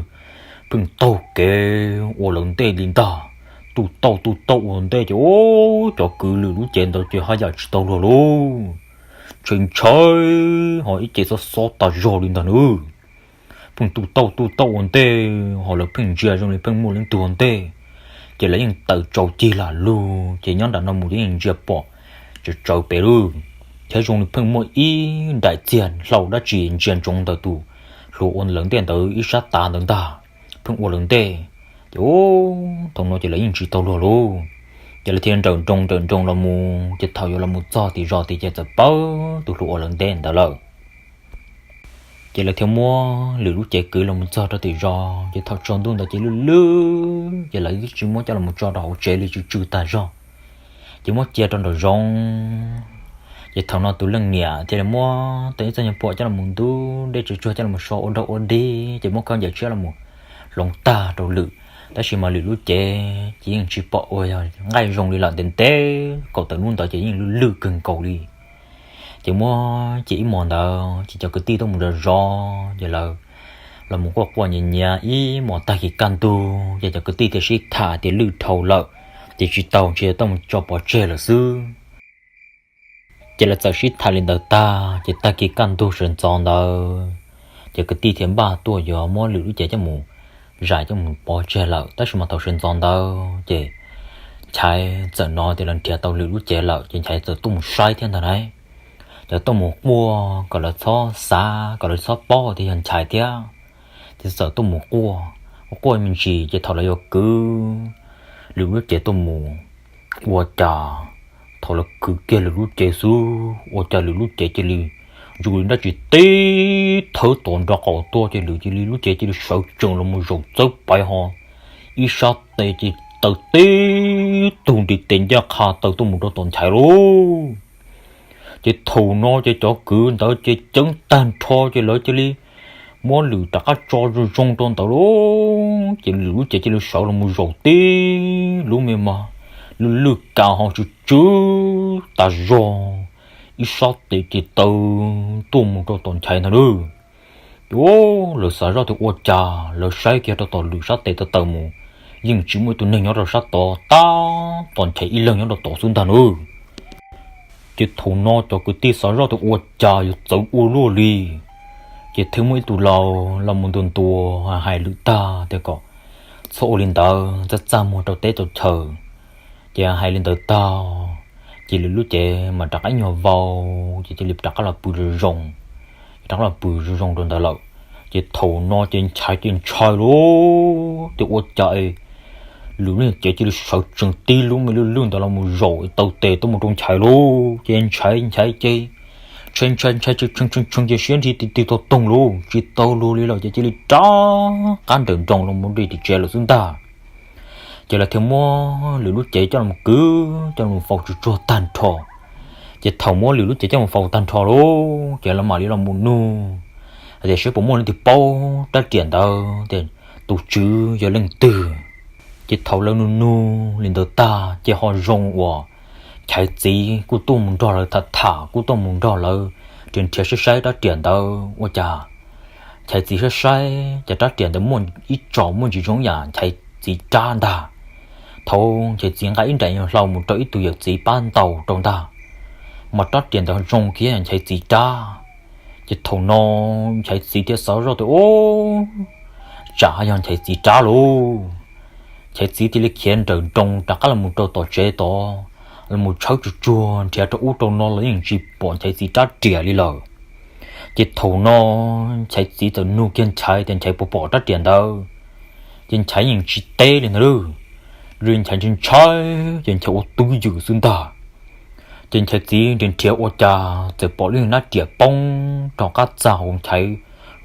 pheej taug kev ua lawv ntej li ntag. Tu tauj tu tauj ua ntej ces ub, cov kwv lwm lub cev ntawd ces haj yam tsis tau luag lauj. ntshai ntshai, ho ib ce xob xob tas zog li ntag na. Pheej tuj tauj tuj tauj ua ntej, ho lawv pheej ntsia zoo li pheej muaj leej twg ua ntej, ces lawv yeej tawm tsau cig lam lug ces nyob nram no mus yeej ntsia pom tsawv tsawv pem lawm, thiab zoo li pheej muaj ib nraim txiag hlau dab tsi ntsia ntsoov ntawm tus hluas ua lawv ntej ntawd ib sab tav ntawd ntag, pheej ua lawv ntej. Ces thaum no ces lawv yeej tsis tau luag lauj, ces lawv thiaj nrawm nroos nrawm nroos los mus ces thaum yuav los mus txog tim zos tias ces txawm pawb tus hluas ua lawv ntej ntawd lawm. Ces lawv thiaj muab lwm lub cev kwv los mus txog rau tim zos ces thaum tsaus ntuj ntawd ces lwj lwj ces lawv twb tsis muab coj los tso rau hauv tsev li, tsw tsw tag zog, ces muab cia rau nraum zoov. Ces thaum no tus leej niam thiaj li muab tau ib txoj nyuag pom coj los ntub dej tsuag tsuag coj los so ua dog ua dig ces muab khaub ncaws tshiab los hloov tag rau lwm, tab sis mas lwm lub cev ces yeej tsis pom ua yog nqaij zoo li lawm, ntev ntev kaum tawm hnub ntawd ces yeej lwj lwj kawg nkaus li. Ces muab cia ib hmos ntawd ces cov kwv tij tuaj mus zov zov ces lawv los mus quaj quaj nyiav nyiav ib hmos tag kis kaj ntug ces cov kwv tij thiaj sib tham tias lwj dhau lawm, ces tsis tau, ntshe yuav tau mus tso pov tseg lawm xwb. Ces lawv txawm sib tham li ntawd tag ces tag kis kaj ntug sawv ntxov ntawd ces kwv tij thiaj npaj tuaj yuav muab lwm lub cev coj mus zais coj mus pov tseg lawm, tab sis mas thaum sawv ntxov ntawd ces Nchaiv txawm hnov tias lawv nrhiav tau lwm lub cev lawm ces Nchaiv txawm tuaj mus saib thiab ntag na. Ces tuaj mus quaj kom lawv txhob xav, kom lawv txhob paub tias yog Nchaiv thiab. Ces txawm tuaj mus quaj, quaj me ntsis ces thaum lawv yuav kwv lwm lub cev tuaj mus, ua cas thaum lawv kwv kiag lwm lub cev xwb ua cas lwm lub cev cia li zoo li dab tsi tib thawb tom nrov qaum tuaj ces lwm cia li lub cev cia li sawv tsees los mus zaum txawb paiv ho ib sab tes ces taw tib tug ntiv tes ncaj qha taw tuaj mus rau tom Nchaiv lauj. Ces thaum no ces cov kwv ntawd ces ceeb tag nrho ces lawv cia li muab lwm rov qab tso zoo zoo rau ntawd lauj, ces lwm lub cev cia li sawv los mus zaum tib lub me mas lwj lwj kas ho tsw tsw tas zog, ib sab tes ces taw tuaj mus rau tom Nchaiv ntag lauj. Ces lawv xav zoj tias ua cas lawv saib kiag rau tom lwm sab tes taw taw mus yeej tsis muaj ib tug neeg nyob rau sab tod, tab tom Nchaiv ib leeg nyob rau tod xwb ntag lauj. Ces thaum no cov kwv tij xav zoj tias ua cas yuav txawv ua luaj li, ces thiaj muaj ib tug laus los mus ntuas ntuas hais lwm tag tias kom txhob ua li ntawd, txaj txaj muag rau teb rau chaw. Ces hais li ntawd tag ces lwm lub cev mas rov qab nyuag vau, ces cia li rov qab los pw zoo zoo, rov qab los pw zoo zoo rau ntawd lawm. Ces thaum no ces Nchaiv ces ntshai lauj, tias ua cas lwm lub cev cia li sawv tsees tib lub me lwj lwj ntawd los mus zaum taw tes tuaj mus rau Nchaiv lauj. Ces Nchaiv, Nchaiv ces ntshai ntshai ntshai tshee tshee tshee ces siab nrig tig tig tog toog lauj, tsis tau luag li lawm ces cia li rov qab nrawm nroos los mus rau tim tsev lawm xwb ntag. Ces lawv thiaj muab lwm lub cev coj los kwv coj los faus tsuag tsuag tag nrho. Ces thaum muab lwm lub cev coj mus faus tag nrho lauj, ces lawv mam li los mus nug hais tias seb puas muaj leej twg paub rab riam ntawd tias tus tswv yog leej twg. Ces thaum lawv nug nug li ntawd tag ces ho zoo uas Nchaiv txiv kuj tuaj mus nrog lawv tham tham, kuj tuaj mus nrog lawv nrhiav nrhiav saib saib rab riam ntawd ua cas Nchaiv txiv saib saib ces rab riam ntawd muaj ib tsom muaj ntsis zoo yam Nchaiv txiv rab ntag. Thaum Nchaiv txiv nqa ib nraim nyuag hlau mus rau ib tug yawm txiv pab ntaus rau ntag, mas rab riam ntawd zoo kiag Nchaiv txiv rab. Ces thaum no Nchaiv txiv thiaj xav zoj tias, Ub, tsam yog Nchaiv txiv rab lauj. Nchaiv txiv thiaj li khiav nrawm nroos rov qab los mus rau tom tsev tod, los mus tshawb tsuag tsuag nrhiav rau ub rau no los yeej tsis pom Nchaiv txiv rab riam li lawm. Ces thaum no Nchaiv txiv txawm nug kiag Nchaiv tias Nchaiv puas pom rab riam ntawd, ces Nchaiv yeej tsis teb li ntag lauj. Nchaiv ntshai ntshai ces Nchaiv ua twj ywm xwb ntag. Ces Nchaiv txiv nrhiav nrhiav ua cas txawm pom lub hnab riam poob rau qab txaj hauv Nchaiv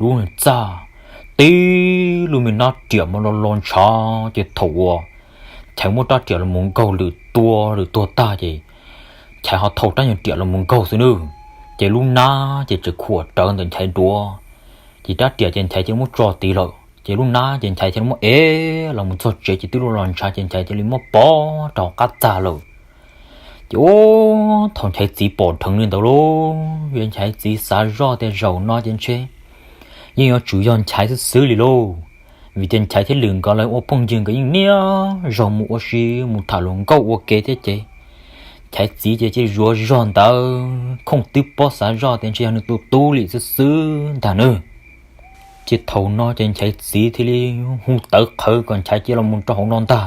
lub txaj, tib lub me hnab riam mas lo lo ntshav. Ces thaum uas Nchaiv muab rab riam los mus nkaug lwm tua lwm tuag tag ces Nchaiv ho thau rab nyuag riam los mus nkaug xwb nawb. Ces lub hnab ces tseem khuam rawv ntawm Nchaiv duav, ces rab riam ces Nchaiv cia li muab tso tid lawm. Ces lub hnab ces Nchaiv cia li muab ev los mus txog tsev ces twb lo lo ntshav ces Nchaiv cia li muab pov rau qab txaj lawm. Ces ub, thaum Nchaiv txiv pom dheev li ntawd lauj, ces Nchaiv txiv xav zoj tias zaum no ces ntshe yeej yuav tsum yog Nchaiv xwb xwb li lauj. Vim tias Nchaiv thiab lwm nkawd lawv ua phooj ywg nkawd yeej niaj zaus mus ua si mus tham luag nkauj ua ke thiab ces Nchaiv txiv ces cia li zuav zog ntawd, khooj twb pob xav zoj tias ntshe yog nws tus tub li xwb xwb ntag nawb. Ces thaum no ces Nchaiv txiv thiaj li hu tawv qhawv kom Nchaiv cia los mus rau hauv no ntag.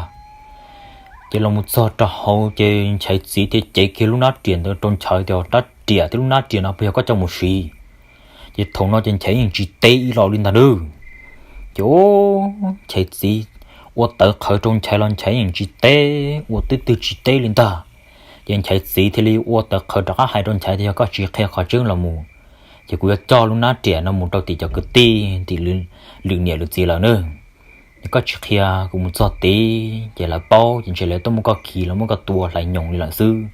Ces los mus txog rau hauv ces Nchaiv txiv thiaj cev kiag lub nab riam ntawd rau Nchaiv tias, Rab riam thiab lub nab riam no puas yog koj coj mus siv? Ces thaum no ces Nchaiv yeej tsis teb ib los li ntag nawb. Ces Nchaiv txiv ua tawv qhawv rau Nchaiv los Nchaiv yeej tsis teb, ua twb twg tsis teb li ntag. Ces Nchaiv txiv thiaj li ua tawv qhawv rov qab hais rau Nchaiv tias, Yog koj tsis qhia qhov tseeb los mus, ces kuv yuav coj lub nab riam no mus rau tim cov kwv tij, tim lwm niam lwm txiv lawm nawb. Yog koj tsis qhia, kuv mus txog tid ces lawv paub ces ntshe lawv tuaj muab koj khi los muab koj tua hlais nyoos li lawm xwb.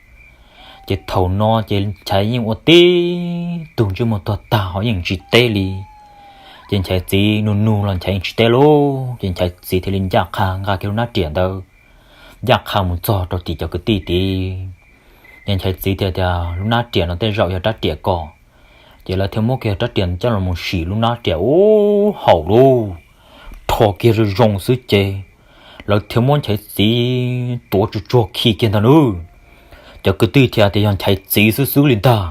Ces thaum no ces Nchaiv yeej ua tib tug ntsej muag tuag tag ho yeej tsis teb li. Ces Nchaiv txiv nug nug los Nchaiv yeej tsis teb lauj. Ces Nchaiv txiv thiaj li ncaj qha nqa kiag lub nab riam ntawd, ncaj qha mus txog rau tim cov kwv tij tid. Ces Nchaiv txiv thiaj tias, Lub nab riam no tej zaum yog rab riam ko. Ces lawv thiaj muab kiag rab riam coj los mus sim lub nab riam ub haum lauj, rho kiag zoo zoo xwb ces lawv thiaj muab Nchaiv txiv tuav tsuag tsuag khi kiag ntag nawb. Cov kwv tij thiaj tias yog Nchaiv txiv xwb xwb li ntag.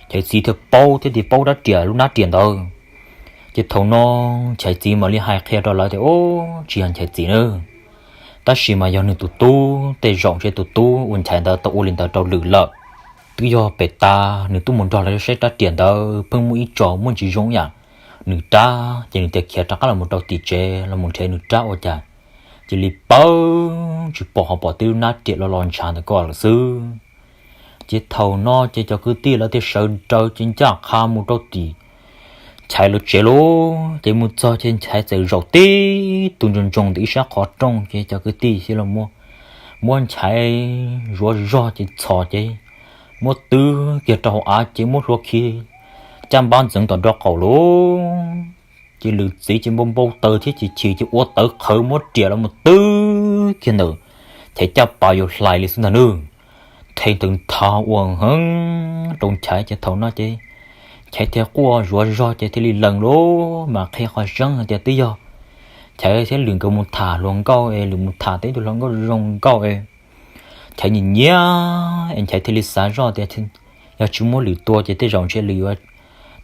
Nchaiv txiv thiaj paub thiab tis paub rab riam lub nab riam ntawd. Ces thaum no Nchaiv txiv mam li hais qhia rau lawv tias, Ub, tsis yog Nchaiv txiv nawb, tab sis mas yog nws tus tub. Tej zaum ntshe tus tub uas Nchaiv ntawd tau ua li ntawd rau Lwm lawm. Twb yog pem tas nws tuaj mus nrog lawv saib rab riam ntawd pheej muaj ib tso muaj ntsis zoo yam nws rab, ces nws thiaj khiav rov qab los mus rau tim tsev los mus nrhiav nws rab ua cas cia li pawv tsis pom, ho pom tib lub nab riam loj los ntshav ntawm ko lawm xwb. Ces thaum no ces cov kwv tij lawv thiaj sawv daws ces ncaj qha mus rau tim Nchaiv lawv tsev lauj. Ces mus txog ces Nchaiv txawm zaum tib tug ntsoog ntsoog ntawm ib sab qhov rooj, ces cov kwv tij thiaj los muab Nchaiv zuav zog ces txhos ces muab twb kiag rau hauv av ces muab hlua khi caj npab ntxeev tom nraub qaum lauj. Ces Lwm txiv ces npau npau taws thiab chim chim ces ua tawv qhawv muab riam los mus twb kiag ntawm Nchaiv caj pas yuav hlais li xwb ntag nawb. Thej ntawd nthav ua heev rau Nchaiv ces thaum no ces Nchaiv thiaj quaj zuav zog ces thiaj li lees lauj, mas qhia qhov tseeb hais tias twb yog Nchaiv thiab Lwm nkawd mus tham hluas nkauj es Lwm mus tham tau ib tug hluas nkauj zoo nkauj es Nchaiv nyiam nyiam es Nchaiv thiaj li xav zoj tias yog tsis muab Lwm tua ces tej zaum ntshe Lwm yuav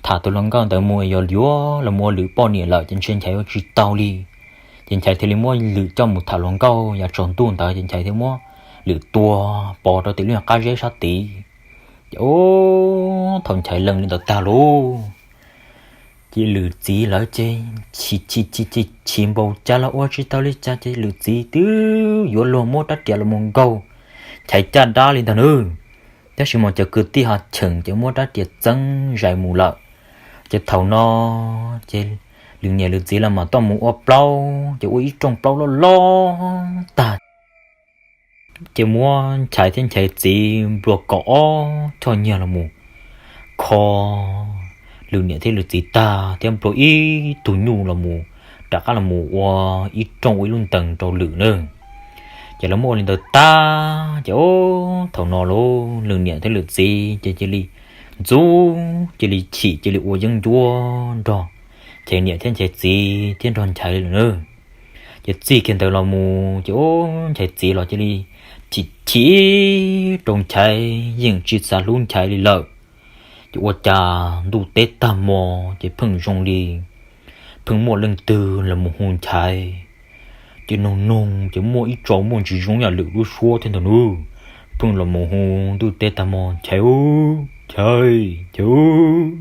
tham tus hluas nkauj ntawd mus es yog yuav los mus ua Lwm poj niam lawm ces ntshe Nchaiv yuav tsis tau li. Ces Nchaiv thiaj li muab Lwm coj mus tham hluas nkauj, yav tsaus ntuj ntawd ces Nchaiv thiaj muab Lwm tua pov rau tim lub qab zeb sab tid. Ces ub, thaum Nchaiv lees li ntawd tag lauj, ces Lwm txiv lawv ces chim chim chim chim npau cas los ua tsis tau li cas ces Lwm txiv twb yuav luag muab rab riam los mus nkaug Nchaiv caj dab li ntag nawb. Tab sis mas cov kwv tij ho cheem ces muab rab riam txeeb zais mus lawm. Ces thaum no ces Lwm niam Lwm txiv los mas tuaj mus ua plaub, ces ua ib rooj plaub loj loj tag, ces muab Nchaiv thiab Nchaiv txiv nplua kaum ob choj nyiag los mus kho Lwm niam thiab Lwm txiv tag thiab nplua ib tug nyuj los mus rov qab los mus ua ib rooj ua ib lub ntees rau Lwm na. Ces lawv muab ua li ntawd tag ces ub, thaum no lauj Lwm niam thiab Lwm txiv ces cia li ntxub, cia li chim, cia li ua yeeb ncuab nrog Nchaiv niam thiab Nchaiv txiv thiab nrog Nchaiv li lawm na. Ces txij kiag ntawd los mus ces ub, Nchaiv txiv los cia li chim chim rau Nchaiv, yeej tsis xav hlub Nchaiv li lawm. Ces ua cas ntuj teb tag hmo ces pheej zoo li pheej muaj leej twg los mus hu Nchaiv. Ces noog noog ces muaj ib tso muaj ntsis zoo yam Lwm lub suab thiab ntag nawb. Pheej los mus hu ntuj teb tag hmo, Nchaiv, Nchaiv, Nchaiv,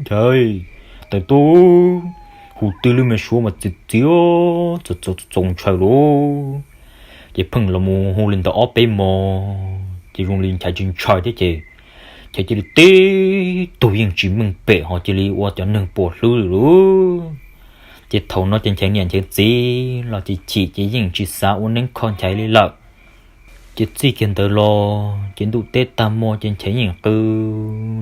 Nchaiv, tawm tuaj, hu twb lub me suab mas txiv txiv txaus txaus ntshaw lauj. Ces pheej los mus hu li ntawd ob peb hmo, ces zoo li Nchaiv tsis ntshai thiab ces Nchaiv cia li tib tug yeej tsis meej pem ho cia li ua cov neeg puas hlwb li lauj. Ces thaum no ces Nchaiv niam Nchaiv txiv los ces chim ces yeej tsis xav ua neeb kho Nchaiv li lawm. Ces txij kiag ntawd los ces ntuj teb tag hmo ces Nchaiv yeej qw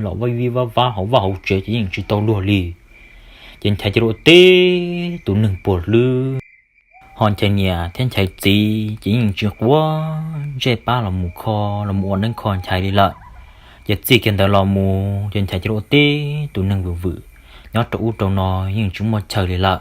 los vaj vij vaj vab hauv vaj hauv tsev ces yeej tsis tau luag li. Ces Nchaiv cia li ua tib tus neeg puas hlwb, ho Nchaiv niam thiab Nchaiv txiv ces yeej tsis quav ntsej pab los mus kho, los mus ua neeb kho Nchaiv li lawm. Ces txij kiag ntawd los mus ces Nchaiv cia li ua tib tus neeg vwm vwm nyob rau ub rau no, yeej tsis muaj chaw li lawm.